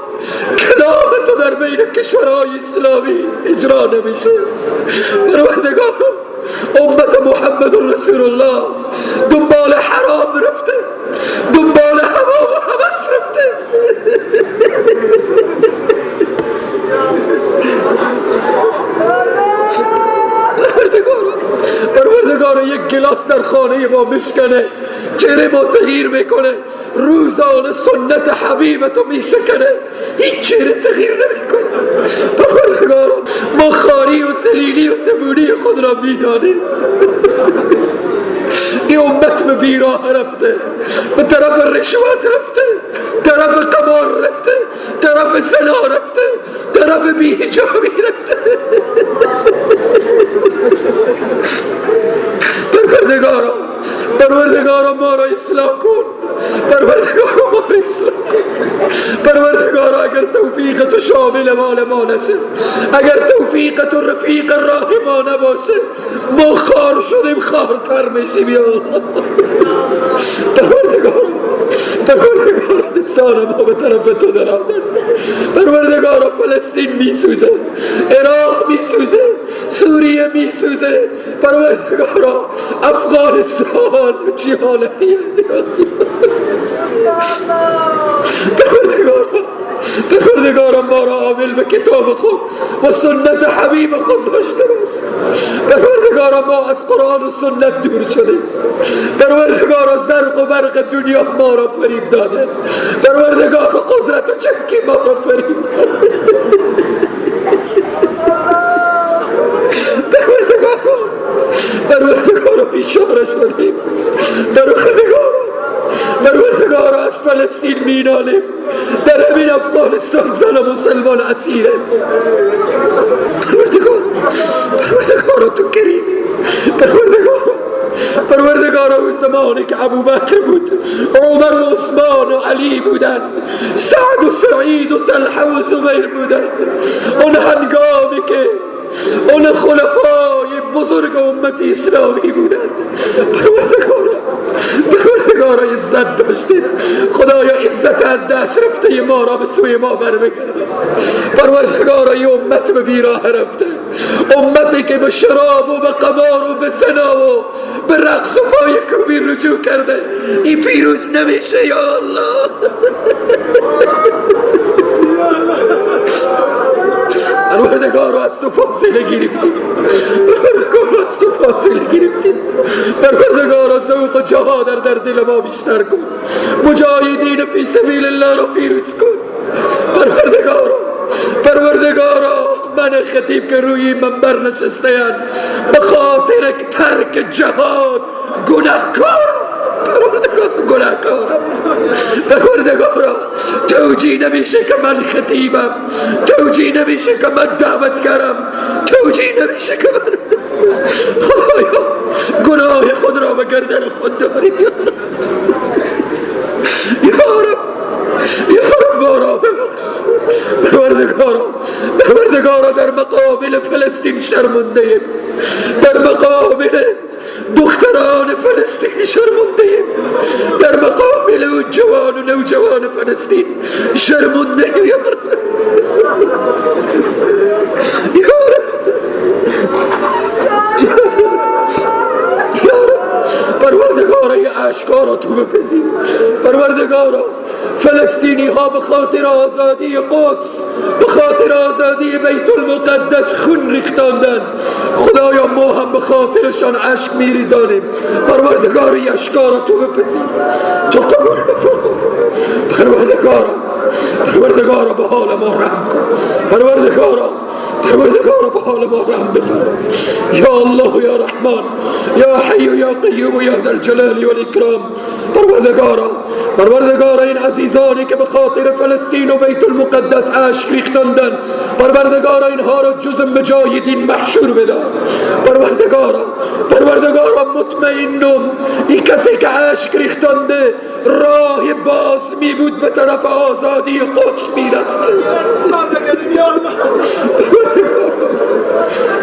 کلام تو در بین کشورهای اسلامی اجرا نمیشه. پروردگارا امت محمد رسول الله دنبال حرام رفته، دنبال هوا و هوس رفته. پروردگارا، پروردگارا یک گلاس در خانه ما میشکنه، چهره ما تغییر میکنه، روزانه سنت حبیب تو میشکنه، هیچ چهره تغییر نمیکنه. پروردگارا ما خاری و ذلیلی و زبونی خود را میدانیم. این امت به بیراه رفته، به طرف رشوت رفته، طرف قمار رفته، طرف زنا رفته، طرف بی‌حجابی رفته. پروردگارا، پروردگارا ما را اصلاح کن، پروردگارا ما را اصلاح کن. تو شامل مال ما نشه، اگر توفیق تو رفیق راه ما نباشه، ما خار شدیم خارتر میشیم یا الله. پروردگارا، پروردگارا دستان ما به طرف تو دراز است. پروردگارا فلسطین میسوزه، عراق میسوزه، سوریه میسوزه، پروردگارا افغانستان چه حالتیه. پروردگارا، پروردگارا ما را عامل به کتاب خود و سنت حبیب خود داشته باش. پروردگارا ما از قرآن و سنت دور شدیم. پروردگارا زرق و برق دنیا ما را فریب داده. پروردگارا قدرت و چکی ما را فریب داده. پروردگارا، پروردگارا بیچاره شدیم. پروردگارا، پروردگارا از فلسطین مینالیم، در همین افغانستان زن مسلمان اسیره. پروردگارا، پروردگارا تو کریمی. پروردگارا، پروردگارا اون زمانی که ابوبکر بود، عمر و عثمان و علی بودن، سعد و سعید و طلحه و زبیر بودن، اون هنگامی که اون خلفای بزرگ امت اسلامی بودن، پروردگارا، پروردگارا عزت داشتیم. خدایا عزت از دست رفته ما را به سوی ما بربگردان. پروردگارا ای امت به بیراه رفته، امتی که به شراب و به قمار و به زنا و به رقص و پای کوبی رجوع کرده، این پیروز نمیشه یا الله. پروردگارا از تو فاصله گرفتیم، پروردگارا از تو فاصله گرفتیم. پروردگارا ذوق جهاد در دل ما بیشتر کن، مجاهدین فی سبیل الله را پیروز کن. پروردگارا، پروردگارا من خطیب که روی منبر نشسته به خاطر ترک جهاد گناهکارم. پروردگارا گناهکارم. پروردگارا توجیه نمیشه که من خطیبم، توجیه نمیشه که من دعوتگرم، توجیه نمیشه که من خدایا گناه خود را به گردن خود داریم. یا رب، یا رب، یا رب ما را ببخش. پروردگارا، پروردگارا در مقابل فلسطین شرمنده ایم، در مقابل دختران فلسطین شرمنده ایم، در مقابل جوان و نوجوان فلسطین شرمنده ایم. یا رب، یا رب، یا رب پروردگارا ای اشکارا تو بپذیر. پروردگارا فلسطینی ها به خاطر آزادی قدس، به خاطر آزادی بیت المقدس خون ریختاندن. خدایا ما هم به خاطرشان اشک میریزانیم. پروردگارا ای اشکارا تو بپذیر، تو قبول بفرما. پروردگارا، پروردگارا به حال ما رحم کن. پروردگارا، پروردگارا به حال ما رحم بفرما. یا الله یا رحمان یا حی یا قیوم یا ذا الجلال والاکرام. پروردگارا، پروردگارا این عزیزانی که به خاطر فلسطین و بیت المقدس اشک ریختاندن، پروردگارا اینها را جز مجاهدین محشور بدار. پروردگارا، پروردگارا مطمئنم این کسی که اشک ریختانده راه باز می بود به طرف آزادی قدس می رفت.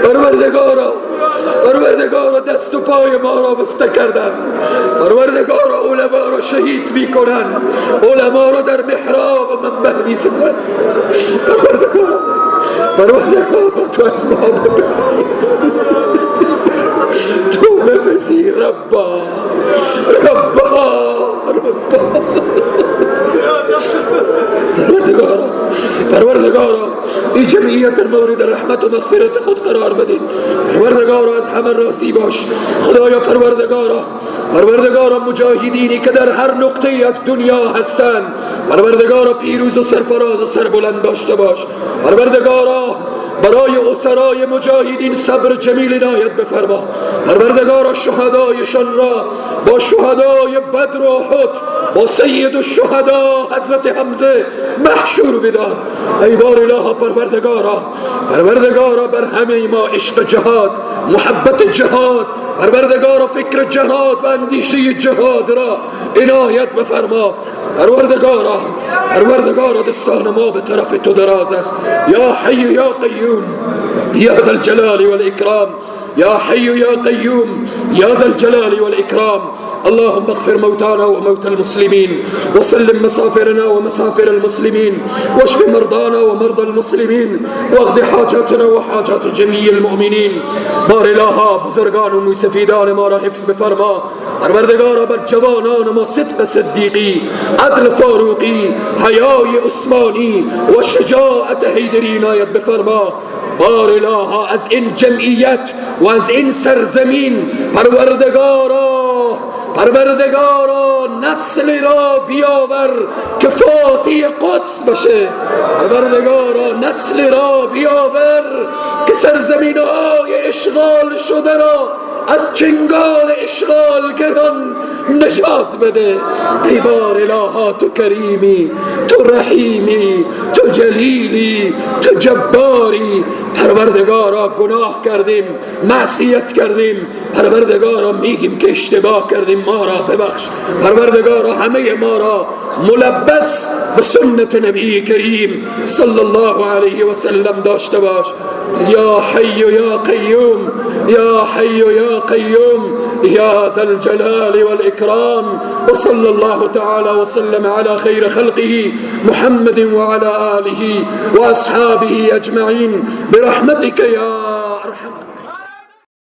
پروردگارا، پروردگارا دست و پای ما را بسته کردن. پروردگارا علما را شهید می کنن، علما را در محراب و منبر می زنن. پروردگارا، پروردگارا تو از ما بپذیر، تو بپذیر ربا، ربا، ربا. پروردگارا، پروردگارا ای جمعیت مورد رحمت و مغفرت خود قرار بدید. پروردگارا از همه راضی باش. خدایا پروردگارا، پروردگارا مجاهدینی که در هر نقطه ای از دنیا هستند، پروردگارا پیروز و سرفراز و سربلند داشته باش. پروردگارا برای اسرای مجاهدین صبر جمیل عنایت بفرما. پروردگارا شهدایشان را با شهدای بدر و احد، با سید الشهدا حضرت حمزه محشور بدار. ای بار اله پروردگارا، پروردگارا بر همه ما عشق جهاد، محبت جهاد، پروردگارا فکر جهاد و اندیشه جهاد را عنایت بفرما. پروردگارا، پروردگارا، دستان ما به طرف تو دراز است. یا حی یا قیوم، یا ذا الجلال والإکرام، یا حی یا قیوم، یا ذا الجلال والإکرام. اللهم اغفر موتانا وموتى المسلمين، وسلم مسافرنا ومسافر المسلمين، واشف مرضانا ومرضى المسلمين، واقض حاجاتنا وحاجات جميع المؤمنين. بار الها، بزرگان و موسفیدان ما را حفظ بفرما. پروردگارا، بر جوانان ما صدق صدیقی، عدل فاروقی، حیای عثمانی و شجاعت حیدری عنایت بفرما. بار الها، از این جمعیت و از این سرزمین پروردگارا، پروردگارا، نسل را بیاور که فاتح قدس بشه. پروردگارا، نسل را بیاور که سرزمین های اشغال شده را از چنگال اشغالگران نجات بده. ای بار الها، تو کریمی، تو رحیمی، تو جلیلی، تو جباری. پروردگارا، گناه کردیم، معصیت کردیم، پروردگارا میگیم که اشتباه کردیم، ما را ببخش. پروردگارا، همه ما را ملبس به سنت نبی کریم صلی الله علیه و سلم داشته باش. یا حی یا قیوم، یا حی یا قیوم، یا ذا الجلال والإکرام. وصلى الله تعالى وسلم على خير خلقه محمد وعلى آله وأصحابه أجمعين برحمتك يا أرحم.